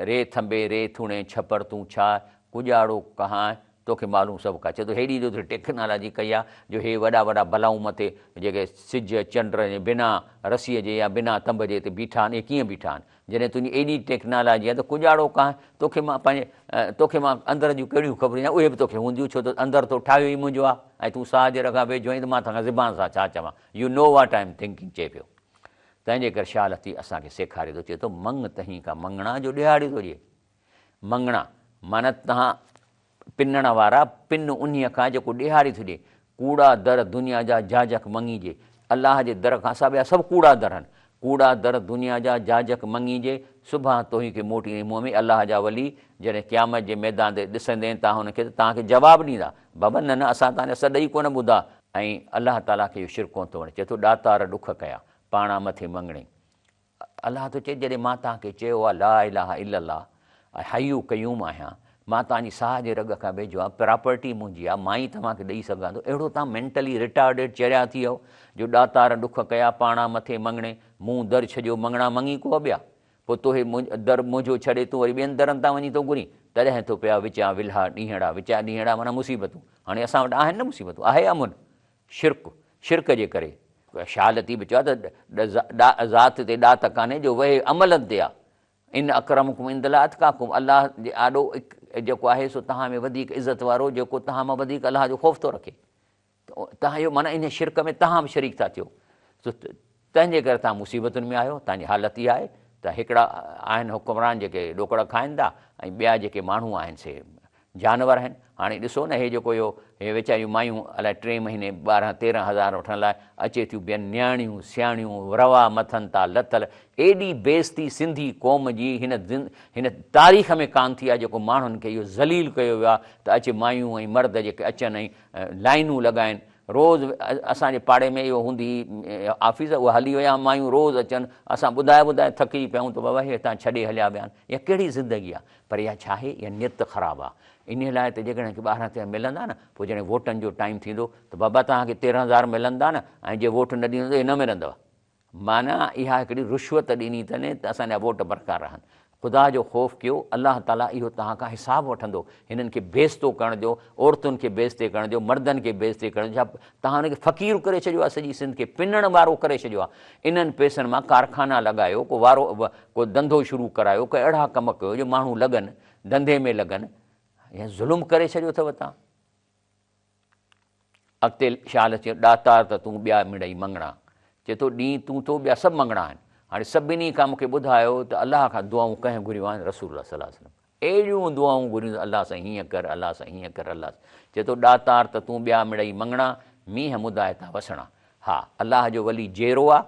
ري ٿنڀي ري ٿوڻي ڇپر تون ڇا، ڪڄاڙو ڪهانء، توکي معلوم سڀ ڪا. چئي ٿو هيڏي جو تو ٽيڪنالاجي ڪئي آهي جو هي وڏا وڏا بلائون مٿي جيڪي سج چنڊ ۽ بنا رسيء جي يا بنا تنب جي هتي بيٺا آهن اهي ڪيئن بيٺا آهن؟ جڏهن تنهنجي ايڏي ٽيڪنالاجي آهي ته ڪڄاڙو ڪانهه توکي مان پنهنجي توکي مان اندر جون ڪهڙيون خبرون ڏيان اهي به توکي هونديون ڇو ته اندر تو ٺاهيو ئي منهنجو آهي ۽ تون ساهه جي رڳان ويجهو آهين ته مان توکان زبان سان ڇا چوان You know what I am thinking چئي پيو. تنهن جي ڪري شاهه لطيف اسان کي سيکاري ٿو چئي ٿو مڱ تهين کان مڱڻا جو ڏهاڙي ٿو ڏئي. مڱڻا، معنيٰ تهان پنڻ وارا، پن انهيء کان جيڪو ڏيهاڙي ٿو ڏئي. ڪوڙا در دنيا جا جاجڪ مڱيجي. الله جي در کان سواء ٻيا سڀ ڪوڙا در آهن. ڪوڙا در دنيا جا جاجڪ مڱيجي، سڀان توهين کي موٽيندي منهن ۾، الله جا ولي جڏهن قيامت جي ميدان تي ڏسندين تان هن کي ته توهان کي جواب ڏيندا، بابا نه نه اسان توهان جا سڏ ئي ڪونه ٻڌا. ۽ الله تعاليٰ کي اهو شرڪ ڪونه ٿو وڻي. چئي ٿو ڏاتار ڏک ڪيا، پاڻان مٿي مڱڻي. الله ٿو چئي جڏهن مان توهان کي چيو آهي لا اله الا الله ۽ حي قيوم آهيان، مان توهان جي ساهه جي رڳ کان ويجهو آهيان، پراپرٽي منهنجي آهي، مان ئي توهان کي ڏئي سگهان ٿو، اهڙو توهان مينٽلي ريٽارڊيڊ چريا ٿي ويا جو ڏاتار ڏک ڪيا پاڻان مٿي مڱڻي، مون در ڇڏيو مڱڻا مڱي ڪوهه ٻيا، پوء تو هي در منهنجو ڇڏي تون وري ٻين درن تان وڃي ٿو گهرين، تڏهن ٿو پيا وچان ولها ڏينهڙا، وچان ڏينهڙا معنيٰ مصيبتون، هاڻي اسان وٽ آهن نه مصيبتون، آهي امن، شرڪ، شرڪ جي ڪري. شاهه لطيف چيو آهي ته ذات تي ڏات ڪانهي جو وهي عملن تي آهي. ان اڪرمڪم عند الله اتقاڪم الله جي آڏو جيڪو آهي سو توهان ۾ وڌيڪ عزت وارو جيڪو توهان مان وڌيڪ الله جو خوف ٿو رکي. توهان اهو معنيٰ ان شرڪ ۾ توهان به شريڪ ٿا ٿيو. سو تنهن جي ڪري توهان مصيبتن ۾ آهيو، توهان جي حالت اها آهي ته هڪڙا آهن حڪمران جيڪي ڏوڪڙ کائن ٿا ۽ ٻيا جيڪي ماڻهو آهن سي جانور آهن. هاڻي ڏسو نه هي جيڪو اهو هي ويچاريون مايون الائي ٽئين مهيني ٻارهن تيرهن هزار وٺڻ لاء اچي ٿيون ٻين نياڻيون سياڻيون روا مٿن تان لٿل ايڏي بيعزتي سنڌي قوم جي هن هن تاريخ ۾ ڪانه ٿي آهي جيڪو ماڻهن کي اهو ذليل ڪيو ويو آهي ته اچي مايون ۽ مرد جيڪي اچن ۽ لائينون لڳائن روز اسان جي پاڙي ۾ اهو هوندي هئي آفيس اها هلي ويا مايون روز اچن اسان ٻڌائي ٻڌائي ٿڪجي پيا آهيون ته بابا هي هتان ڇڏي هليا ويا آهن اها ڪهڙي زندگي آهي پر اها ڇا آهي اها نيت خراب آهي انهي لاء ته جيڪڏهن کي ٻارهن تيرهن ملندا نه پوء جڏهن ووٽن جو ٽائيم ٿيندو ته بابا توهان کي تيرهن هزار ملندا نه ۽ جي ووٽ نه ڏيندو ته اهي نه ملندو معنيٰ اها هڪڙي رشوت ڏني اٿن ته اسان جا ووٽ برقرار رهن. خدا جو خوف ڪيو، الله تعاليٰ اهو توهان کان حساب وٺندو، هنن کي بيعزتو ڪرڻ جو، عورتن کي بيعزتي ڪرڻ جو، مردن کي بيعزتي ڪرڻ جو، ڇا توهان هن کي فقير ڪري ڇڏيو آهي، سڄي سنڌ کي پنڻ وارو ڪري ڇڏيو آهي. انهن پئسن مان ڪارخانا لڳايو، ڪو وارو ڪو ڌنڌو شروع ڪرايو، ڪي اهڙا ڪم ڪيو جو ماڻهو لڳن، ڌنڌي ۾ لڳن، يا ظلم ڪري ڇڏيو اٿو توهان. اڳتي شال چيو، ڏاتار ته تون ٻيا مڙئي مڱڻا. چئي ٿو، ڏين تون ٿو، ٻيا سڀ مڱڻا آهن. هاڻي سڀني کان مون کي ٻڌايو ته الله کان دعائون ڪنهن گهريون آهن؟ رسول الله صلي الله عليه وسلم اهڙيون دعائون گهريون ته الله سائين هيئن ڪر، الله سائين هيئن ڪر، الله چئي ٿو، ڏاتار ته تون ٻيا مڙئي مڱڻا، مينهن مدائتا وسڻا. ها، الله جو ولي جيئرو آ،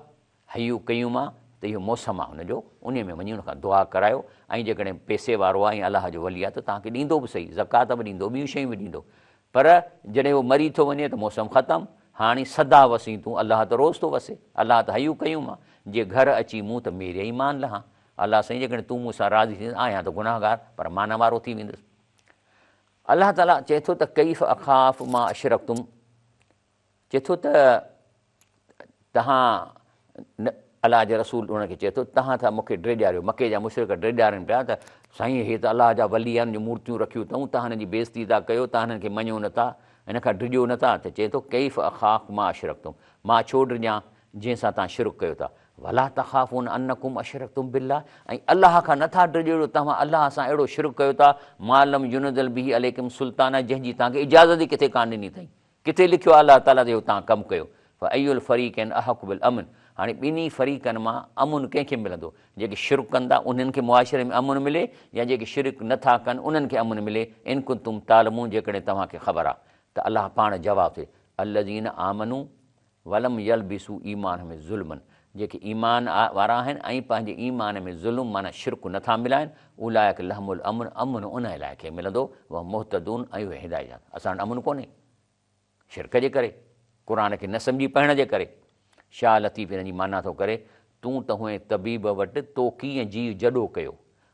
حي قيوم آ ته اهو موسم آ هن جو، انهي ۾ وڃي ان کان دعا ڪرايو ۽ جيڪڏهن پئسي وارو آ ۽ الله جو ولي آ ته توهان کي ڏيندو به سهي، زڪوات به ڏيندو، ٻيون شيون به ڏيندو. پر جڏهن هو مري ٿو وڃي ته موسم ختم، هاڻي سدا وسين تون، الله ته روز ٿو وسي، الله ته حي قيوم آ، جي گهر اچي مون ته ميري ايمان لهان. الله سائين جيڪڏهن تون مون سان راضي ٿيندين، آهيان ته گنهگار پر مان وارو ٿي ويندس. الله تعاليٰ چئي ٿو ته ڪيف اخاف ما اشرڪتم، چئي ٿو ته توهان الله جي رسول انهن کي چئي ٿو توهان ٿا مون کي ڊيڄاريو، مڪي جا مشرڪ ڊيڄارين پيا ته سائين هي ته الله جا ولي آهن جو مورتيون رکيون اٿئون، توهان هنن جي بيعزتي ٿا ڪيو، توهان هنن کي مڃو نٿا، هن کان ڊڄو نٿا ته چئي ٿو ڪيف اخاف ما اشرڪتم مان ڇو ڊڄان جنهن سان توهان شرڪ ڪيو ٿا، ولا تخافون انڪم اشرڪتم بالله ۽ الله کان نٿا ڊڄو جو توهان الله سان اهڙو شرڪ ڪيو ٿا ما لم ينزل به عليڪم سلطانا جنهن جي توهان کي اجازت ئي ڪٿي ڪانه ڏني اٿئين. ڪٿي لکيو آهي الله تعاليٰ ته اهو توهان ڪم ڪيو، فاي الفريقين احق بالامن هاڻي ٻنهي فريقن مان امن ڪنهن کي ملندو؟ جيڪي شرڪ ڪن ٿا انهن کي معاشري ۾ امن ملي يا جيڪي شرڪ نه ٿا ڪن انهن کي امن ملي؟ ان ڪنتم تعلمون جيڪڏهن توهان کي خبر آ ته الله پاڻ جواب ٿو ڏي الذين آمنوا ولم يلبسوا ايمانهم ظلما جيڪي ايمان وارا آهن ۽ پنهنجي ايمان ۾ ظلم معنيٰ شرڪ نه ٿا ملائن اولئک لهم الامن امن انهن لاء کي ملندو وهم مهتدون ۽ اهي هدايت يافته اسان وٽ امن ڪونهي. شرڪ جي ڪري، قرآن کي نه سمجهي پڙهڻ جي ڪري. شاهه لطيف ان جي معنيٰ ٿو ڪري، تون ته هئين طبيب وٽ، تو ڪيئن جيء جڏو ڪيو.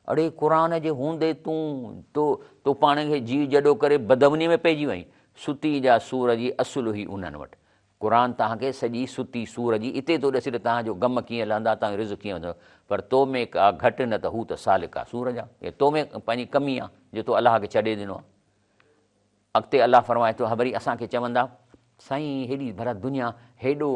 اڙي قرآن جي هوندي تون، تو، تو پاڻ کي جيء جڏو ڪري بدامنيء ۾ پئجي وئين. ستي جا سور جي اصل هئي انهن وٽ. قرآن توهان کي سڄي ستي سور جي اتي ٿو ڏسي ته توهان جو غم ڪيئن لهندا، توهان جو رزق ڪيئن وڌندو. پر تو ۾ ڪا گهٽ نه ته هو ته سالڪ آ سور جا. اها تو ۾ پنهنجي ڪمي آ جو تو الله کي ڇڏي ڏنو آ. اڳتي الله فرمائي ٿو، وري اسان کي چوندا، سائين هيڏي ڀلا دنيا هيڏو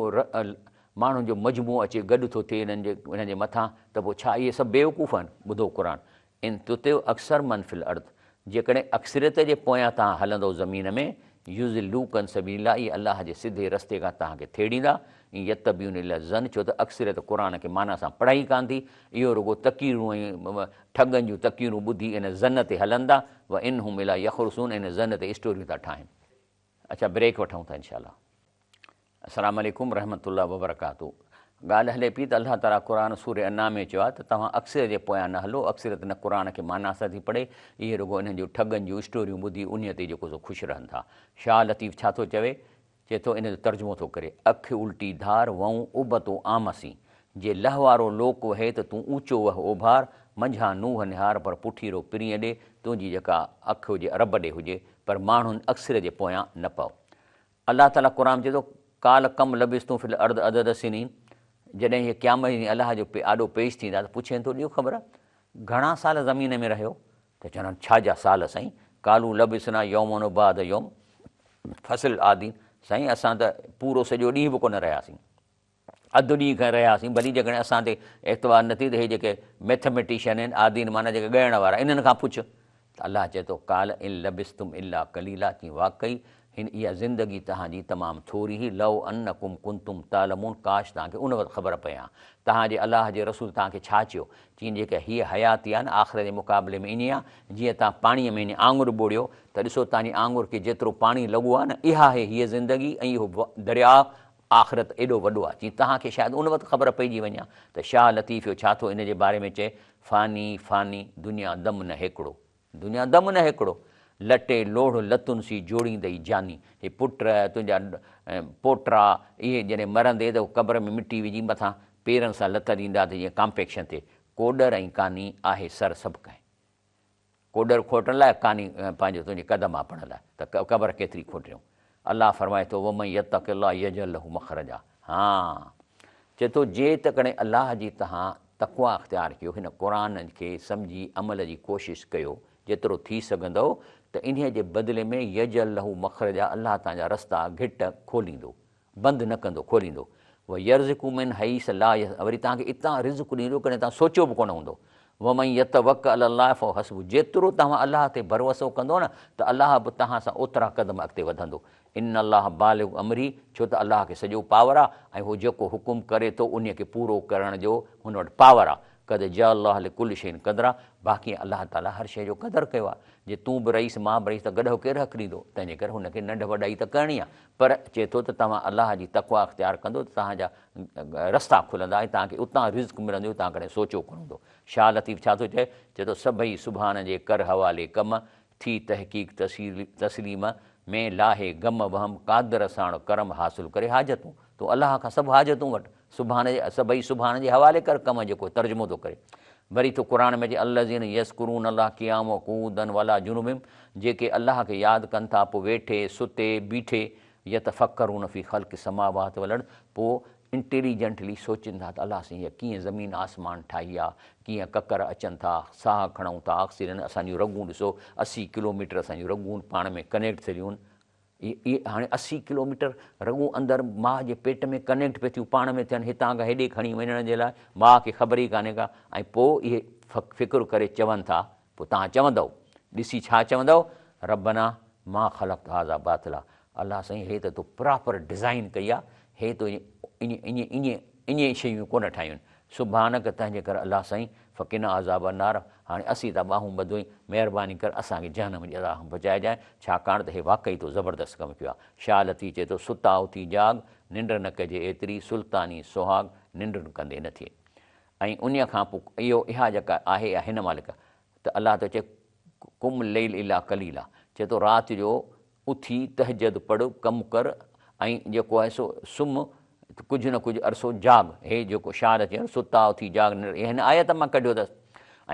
ماڻهن جو مجموعو اچي گڏ ٿو ٿئي انهن جي انهن جي مٿان ته پوء ڇا اهي سڀ بيوقوف آهن؟ ٻڌو قرآن، ان تطع اڪثر من في الارض جيڪڏهن اڪثريت جي پويان توهان هلندؤ زمين ۾، يضلوڪ عن سبيل الله اهي الله جي سڌي رستي کان توهان کي ٿيڙيندا، ان يتبعون الا الظن ڇو ته اڪثريت قرآن کي معنيٰ سان پڙهائي ڪانه ٿي، اهو رڳو تقريرون ۽ ٺڳن جون تقريرون ٻڌي ان ظن تي هلن ٿا، و ان هم الا يخرصون ان ظن تي اسٽوريون ٿا ٺاهن. اڇا بريڪ وٺون ٿا انشاء الله. السلام عليڪم رحمة الله وبرڪاته ڳالهه هلي پئي ته الله تعالي قرآن سورة انعام ۾ چيو آهي ته توهان اڪثريت جي پويان نه هلو اڪثريت نه قرآن کي معنيٰ سان ٿي پڙهي اهي رڳو انهن جون ٺڳن جون اسٽوريون ٻڌي انهيء تي جيڪو سو خوش رهن ٿا شاهه لطيف ڇا ٿو چوي چئي ٿو ان جو ترجمو ٿو ڪري، اک الٽي ڌار، وئون ابتو آمسين، جي لهوارو لوڪ وهي ته تون اوچو وهه اوڀار، منجهان نوح نهار پر پٺيرو پرينء ڏي، تنهنجي جيڪا اک هجي رب ڏي هجي، پر ماڻهن اڪثر جي پويان نه پئو. الله تعاليٰ قرآن ۾ چئي ٿو، قال ڪم لبثتم في الارض عدد سنين، جڏهن اهي قيامت جي ڏينهن الله جو آڏو پيش ٿيندا ته پڇين ٿو ڏيو خبر گهڻا سال زمين ۾ رهيو؟ ته چوندن ڇا جا سال سائين، قالوا لبثنا يوما او بعض يوم فاسئل العادين، سائين اسان ته پورو سڄو ڏينهن به ڪونه رهياسين، اڌ ڏينهن کن رهياسين، ڀلي جيڪڏهن اسان تي اعتبار نه ٿي ته هي جيڪي ميٿميٽيشن آهن، عادين معنيٰ جيڪي ڳڻڻ وارا، انهن کان پڇ. ته الله چئي ٿو، قال ان لبثتم الا قليلا، چيائين واقعي هن اها زندگي توهان جي تمام ٿوري هئي، لو انڪم ڪنتم تعلمون، ڪاش توهان کي ان وقت خبر پئي ها. توهان جي الله جي رسول توهان کي ڇا چيو؟ چيائين جيڪا هيء حياتي آهي نه آخرت جي مقابلي ۾ ائين آهي جيئن توهان پاڻيء ۾ هن آڱر ٻوڙيو ته ڏسو توهان جي آڱر کي جيترو پاڻي لڳو آهي نه اها آهي هيء زندگي ۽ اهو درياء آخرت ايڏو وڏو آهي. چيائين توهان کي شايد ان وقت خبر پئجي وڃي ها ته شاهه لطيف اهو ڇا ٿو ان جي باري ۾ چئي، فاني فاني دنيا دم نه هيڪڙو. دنيا دم نه هيڪڙو، لٽي لوڙهه لتن سين جوڙيندئي جاني. هي پٽ، تنهنجا پوٽا، اهي جڏهن مرندي ته قبر ۾ مٽي وجهي مٿان پيرن سان لت ڏيندا ته جيئن ڪامپيڪشن ٿئي. ڪوڏر ۽ ڪاني آهي سر سڀ ڪنهن. ڪوڏر کوٽڻ لاء، ڪاني پنهنجو تنهنجي قد ماپڻ لاء ته قبر ڪيتري کوٽيون. الله فرمائي ٿو، ومن يتق الله يجعل له مخرجا. ها! چئي ٿو، جيڪڏهن الله جي توهان تقويٰ اختيار ڪيو، هن قرآن کي سمجهي عمل جي ڪوشش ڪيو، جيترو ٿي سگهندؤ، ته انهيء جي بدلي ۾ يجعل له مخرجا الله توهان جا رستا، گهٽ، کوليندو. بند نه ڪندو، کوليندو. ويرزقه من حيث لا يحتسب وري توهان کي اتان رزق ڏيندو ڪڏهن توهان سوچيو به ڪونه هوندو. ومن يتوڪل علي الله فهو حسبه جيترو توهان الله تي ڀروسو ڪندو نه ته الله به توهان سان اوترا قدم اڳتي وڌندو. ان الله بالغ امره ڇو ته الله کي سڄو پاور آ ۽ هو جيڪو حڪم ڪري ٿو انهي کي پورو ڪرڻ جو هن وٽ پاور آ. قد جعل الله لڪل شيء قدرا باقي الله تعالي هر شيء جو قدر ڪيو آ. جي تون به رئيس مان به رئيس ته گڏهه ڪير هڪليندو؟ تنهنجي ڪري هن کي ننڍ وڏائي ته ڪرڻي آ. پر چئي ٿو ته توهان الله جي تقويٰ اختيار ڪندو ته توهان جا رستا کلندا ۽ توهان کي اتان رزق ملندو جو توهان ڪڏهن سوچيو ڪونه هوندو. شاهه لطيف ڇا ٿو چئي؟ چئي ٿو سڀئي سبحان جي ڪر حوالي ڪم، ٿي تحقيق تسليم ۾ لاهي غم وهم، قادر ساڻ ڪرم حاصل ڪري حاجتون. تون الله کان سڀ حاجتون وٺ. سبحان جي سڀئي سبحان جي حوالي ڪر ڪم جيڪو ترجمو ٿو ڪري. وري ٿو قرآن ۾ اچي الذين يذڪرون الله قياما وقعودا وعلي جنوبهم جيڪي الله کي ياد ڪن ٿا پوء ويٺي، ستي، بيٺي يتفڪرون في خلق السماوات والارض پوء انٽيليجنٽلي سوچين ٿا ته الله سائين هيء ڪيئن زمين آسمان ٺاهي آ، ڪيئن ڪڪر اچن ٿا، ساهه کڻون ٿا، آڪسيجن اسان جون رڳون ڏسو 80 ڪلوميٽر اسان جون رڳون پاڻ ۾ ڪنيڪٽ ٿيل هيون اهي هاڻي 80 ڪلوميٽر رڳون اندر ماء جي پيٽ ۾ ڪنيڪٽ پئي ٿيون پاڻ ۾ ٿين هتان کان هيڏي کڻي وڃڻ جي لاء ماء کي خبر ئي ڪانهي ڪا ۽ پوء اهي فڪر ڪري چون ٿا پوء توهان چوندؤ ڏسي ڇا چوندؤ ربنا ما خلقت هذا باطلا الله سائين هي ته تو پراپر ڊزائين ڪئي آ هي تو ائين ائين ائين ائين شيون ڪونه ٺاهيون آهن. سبحانڪ تنهنجي ڪري الله سائين فقنا عذاب النار هاڻي اسين ٿا ٻانهون ٻڌوئين مهرباني ڪر اسان کي جهنم جي عذاب کان بچائجانء ڇاڪاڻ ته هي واقعي تو زبردست ڪم ڪيو آهي. شاهه لطيف چئي ٿو ستا اٿي جاڳ ننڊ نه ڪجي ايتري سلطاني سهاڳ ننڊن ڪندي نه ٿئي ۽ انهيء کان پوء اهو اها جيڪا آهي اها هن مالڪ ته الله ٿو چئي قم الليل الا قليلا چئي ٿو رات جو اٿي تهجد پڙهه، ڪم ڪر ۽ جيڪو آهي سو سمهه ڪجهه نه ڪجهه عرصو جاڳ. هي جيڪو شاعر چيو نه ستا اٿي جاڳ ننڊ هي هن آيت مان ڪڍيو اٿس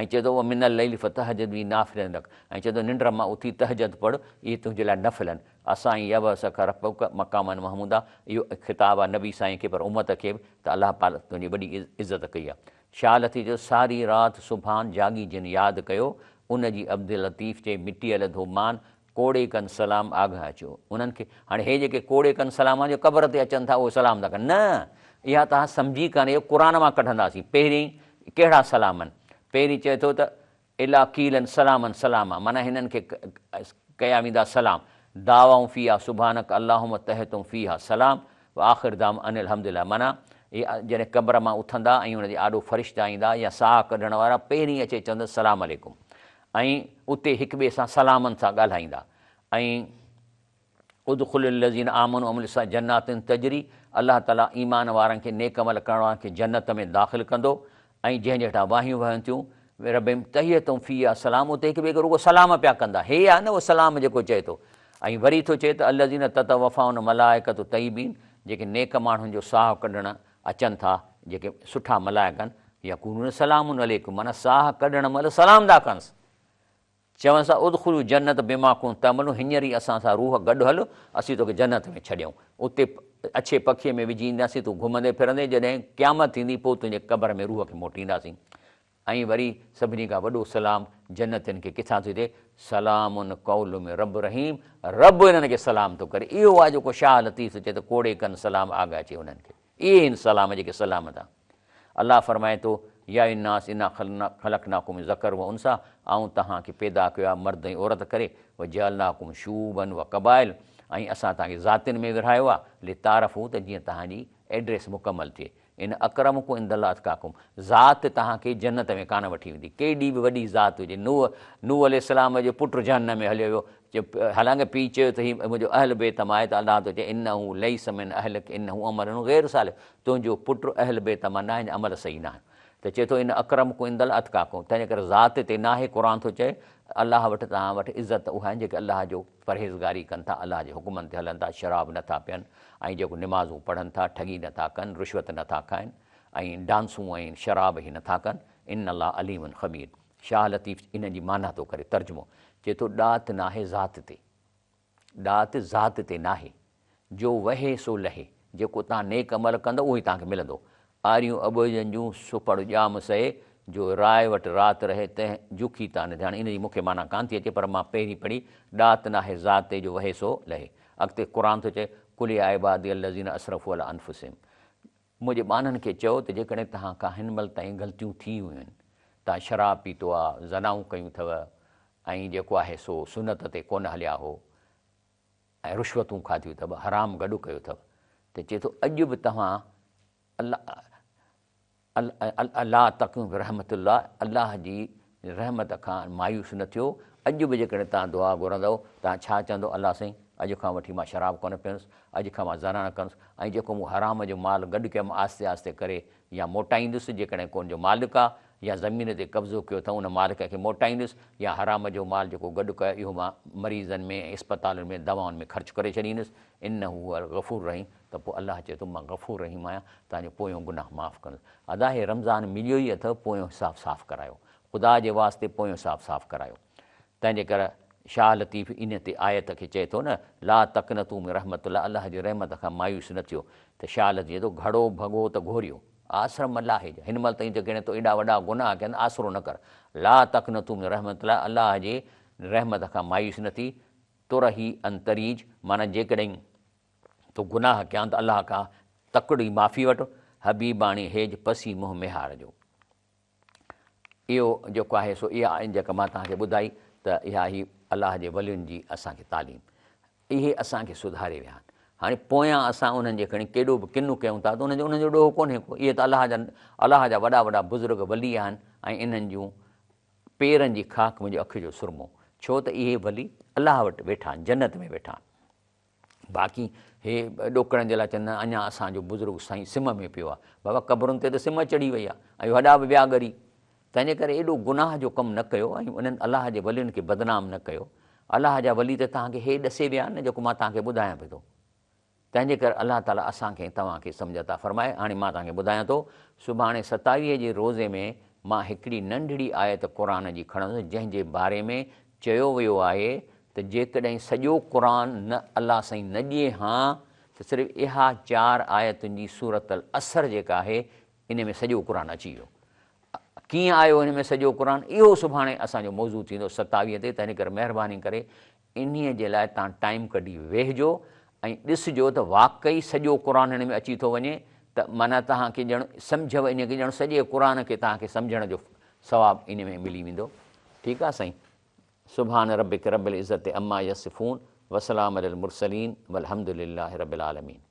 ۽ چئي ٿو ومن الليل فتهجد به نافلة لڪ ۽ چئي ٿو ننڊ مان اٿي تهجد پڙهه اهي تنهنجي لاء نفل آهن. عسيٰ ان يبعثک ربک مقاما محمودا اهو خطاب آهي نبي سائين کي پر امت کي به ته الله پاڪ تنهنجي وڏي عزت ڪئي آهي. شاهه لطيف چيو ساري رات سبحان جاڳي جن ياد ڪيو ان جي عبداللطيف چئي مٽيء لڌو مان ڪوڙي ڪن سلام آگهه اچو انهن کي هاڻي هي جيڪي ڪوڙي ڪن سلام جو قبر تي اچن ٿا اهي سلام ٿا ڪن نه اها توهان سمجهي ڪانه اهو قرآن مان ڪڍنداسين پهرين ڪهڙا سلام آهن پهرين چئي ٿو ته الا قيلن سلامن سلاما معنيٰ هنن کي ڪيا ويندا سلام دعوائون فيها سبحانڪ اللهم تحيتهم فيها سلام وآخر دعوام ان الحمد لله معنيٰ اهي جڏهن قبر مان اٿندا ۽ ان جي آڏو فرشتا ايندا يا ساهه ڪڍڻ وارا پهرين اچي چوندس سلام عليڪم ۽ اتي هڪٻئي سان سلامن سان ڳالهائيندا ۽ ادخلوا الذين آمنوا وعملوا الصالحات جنات تجري الله تعالي ايمان وارن کي نيڪ عمل ڪرڻ وارن کي جنت ۾ داخل ڪندو ۽ جنهن جي هيٺان واهيون وهن ٿيون ربهم تحيتهم فيها سلام اتي هڪ ٻئي کي رڳو سلام پيا ڪندا هي آهي نه اهو سلام جيڪو چئي ٿو ۽ وري ٿو چئي ته الذين تتوفاهم الملائڪة طيبين جيڪي نيڪ ماڻهن جو ساهه ڪڍڻ اچن ٿا جيڪي سٺا ملائڪ آهن، يقولون سلام عليڪم معنيٰ ساهه ڪڍڻ مهل سلام ٿا ڪنس، چونس ٿا ادخلوا الجنة بما ڪنتم تعملون هينئر ئي اسان سان روح گڏ هل اسين توکي جنت ۾ ڇڏيون، اتي اڇي پکيء ۾ وجهي اينداسين تون گهمندين ڦرندين جڏهن قيامت ٿيندي پوء تنهنجي قبر ۾ روح کي موٽينداسين. ۽ وري سڀني کان وڏو سلام جنتين کي ڪٿان ٿو ٿئي؟ سلام قول من رب رحيم، رب انهن کي سلام ٿو ڪري. اهو آهي جيڪو شاهه لطيف ٿو چئي ته ڪوڙي ڪن سلام آڳ اچي انهن کي. اهي آهن سلام جيڪي سلام ٿا. الله فرمائي ٿو، يا ايها الناس انا خلقناڪم من ذڪر و انثيٰ آئون توهان کي پيدا ڪيو آهي مرد ۽ عورت ڪري، وجعلناڪم شعوبا وقبائل ۽ اسان توهان کي ذاتين ۾ ورهايو آهي، لتعارفوا ته جيئن توهان جي ايڊريس مڪمل ٿئي. ان اڪرمڪم عند الله اتقاڪم، ذات توهان کي جنت ۾ ڪانه وٺي ويندي، ڪيڏي به وڏي ذات هجي، نوح، نوح عليه السلام جو پٽ جهنم ۾ هليو ويو، حالانڪه پيء چيو ته هي منهنجو اهل بيت مان آهي ته الله ٿو چئي انه ليس من اهلڪ انه عمل غير صالح، تنهنجو پٽ اهل بيت مان ناهي، عمل صحيح ناهن. ته چئي ٿو ان اڪرمڪم عند الله اتقاڪم، تنهنجي ڪري ذات تي ناهي، قرآن ٿو چئي الله وٽ توهان وٽ عزت اها آهن جيڪي الله جو پرهيزگاري ڪن ٿا، الله جي حڪمن تي هلن ٿا، شراب نه ٿا پين ۽ جيڪو نمازون پڙهن ٿا، ٺڳي نه ٿا ڪن، رشوت نه ٿا کائن ۽ ڊانسون ۽ شراب هي نه ٿا ڪن، ان الله عليم خبير. شاهه لطيف ان جي معنيٰ ٿو ڪري، ترجمو، چئي ٿو ڏات ناهي ذات تي، ڏات ذات تي ناهي، جو وهي سو لهي، جيڪو توهان نيڪ عمل ڪندؤ اهو ئي توهان کي ملندو. آريون اٻوجهن جون، سپڙ ڄام سهي، جو راء وٽ رات رهي، تنهن جوکي تان نه ڌياڻ. ان جي مون کي معنيٰ ڪانه ٿي اچي، پر مان پهرين پڙهي، ڏات ناهي ذات تي، جو وهي سو لهي. اڳتي قرآن ٿو چئي، قل يا عبادي الذين اسرفوا علي انفسهم منهنجي ٻانهن کي چئو ته جيڪڏهن توهان کان هن مهل تائين غلطيون ٿي ويون آهن، توهان شراب پيتو آ، زنائون ڪيون اٿو ۽ جيڪو آهي سو سنت تي ڪونه هليا هو، ۽ رشوتون کاڌيون اٿو، حرام گڏ ڪيو اٿو ته چئي ٿو اڄ به توهان الله لا تقنطوا من رحمت الله الله جي رحمت کان مايوس نه ٿيو، اڄ به جيڪڏهن توهان دعا گهرندؤ توهان ڇا چوندؤ الله سائين اڄ کان وٺي مان شراب ڪونه پيئندس، اڄ کان مان زنا نه ڪندس ۽ جيڪو مون حرام جو مال گڏ ڪيو مان آهستي آهستي ڪري يا موٽائيندس جيڪڏهن ڪو ان جو مالڪ آ يا زمين تي قبضو ڪيو اٿئون ان مالڪ کي موٽائيندس يا حرام جو مال جيڪو گڏ ڪيو اهو مان مريضن ۾ ۽ اسپتالن ۾ دوائن ۾ خرچ ڪري ڇڏيندس انه هو الغفور الرحيم ته پوء الله چئي ٿو مان غفور رحيم آهيان توهان جو پويون گناهه معاف ڪندس ادا هي رمضان مليو ئي اٿئو پويون حساب صاف ڪرايو خدا جي واسطي پويون حساب صاف ڪرايو تنهن جي ڪري شاهه لطيف ان تي آيت کي چئي ٿو نه لا تقنطوا من رحمت الله الله جي رحمت کان مايوس نه ٿيو ته شاهه لطيف چئي ٿو گهڙو ڀڳو ته گهوريو آسرو م لاهج، هن مهل تائين جيڪڏهن تو ايڏا وڏا گناهه ڪيا آهن، آسرو نه ڪر. لا تقنطوا من رحمت الله، الله جي رحمت کان مايوس نه ٿي، ترهي ان تريج، معنيٰ جيڪڏهن تو گناهه ڪيا آهن ته الله کان تڪڙي معافي وٺ، حبيباڻي هيج پسي منهن ميهار جو. اهو جيڪو آهي سو اها آهي جيڪا مان توهان کي ٻڌائي ته اها هي الله جي ولين جي اسان کي تعليم. اهي اسان کي سڌاري ويا آهن. هاڻي پويان اسان انهن جي کڻي ڪيڏو به ڪن ڪيون ٿا ته انهن جو انهن جو ڏوهه ڪونهي ڪو. اهي ته الله جا الله جا وڏا وڏا بزرگ ولي آهن ۽ انهن جون پيرن جي خاڪ منهنجي اک جو سرمو. ڇو ته اهي ولي الله وٽ ويٺا آهن، جنت ۾ ويٺا آهن. باقي هي ڏوڪڙن جي لاء چوندا آهن اڃا اسان جو بزرگ سائين سم ۾ پيو آهي. بابا قبرن تي ته سم چڙهي وئي آهي ۽ هڏا به ويا ڳري. تنهنجي ڪري ايڏو گناهه جو ڪم نه ڪيو ۽ انهن الله جي ولين کي بدنام نه ڪيو. الله جا ولي ته توهان کي هي ڏسي ويا آهن نه جيڪو مان توهان کي ٻڌايان پيو ٿو. تنهنجي ڪري الله تعاليٰ اسان کي ۽ توهان کي سمجهه عطا فرمائي. هاڻي مان توهان کي ٻڌايان ٿو، سڀاڻي ستاويهه جي روزي ۾ مان هڪڙي ننڍڙي آيت قرآن جي کڻندس جنهن جي باري ۾ چيو ويو آهي ته جيڪڏهن سڄو قرآن نه الله سائين نه ڏئي هان ته صرف اها چار آيتن جي سورة العصر جيڪا آهي ان ۾ سڄو قرآن اچي ويو. ڪيئن آيو ان ۾ سڄو قرآن اهو سڀاڻي اسان جو موضوع ٿيندو ستاويهه تي تنهن ڪري مهرباني ڪري انهيء جي لاء توهان ٽائيم ڪڍي ويهجو ۽ ڏسجو ته واقعي سڄو قرآن هن ۾ اچي ٿو وڃي ته معنيٰ توهان کي ڄڻ سمجهه انهيء کي ڄڻ سڄي قرآن کي توهان کي سمجهڻ جو ثواب ان ۾ ملي ويندو ٺيڪ آ سائين سبحان ربک رب العزت عما يصفون وسلام علي المرسلين والحمد لله رب العالمين.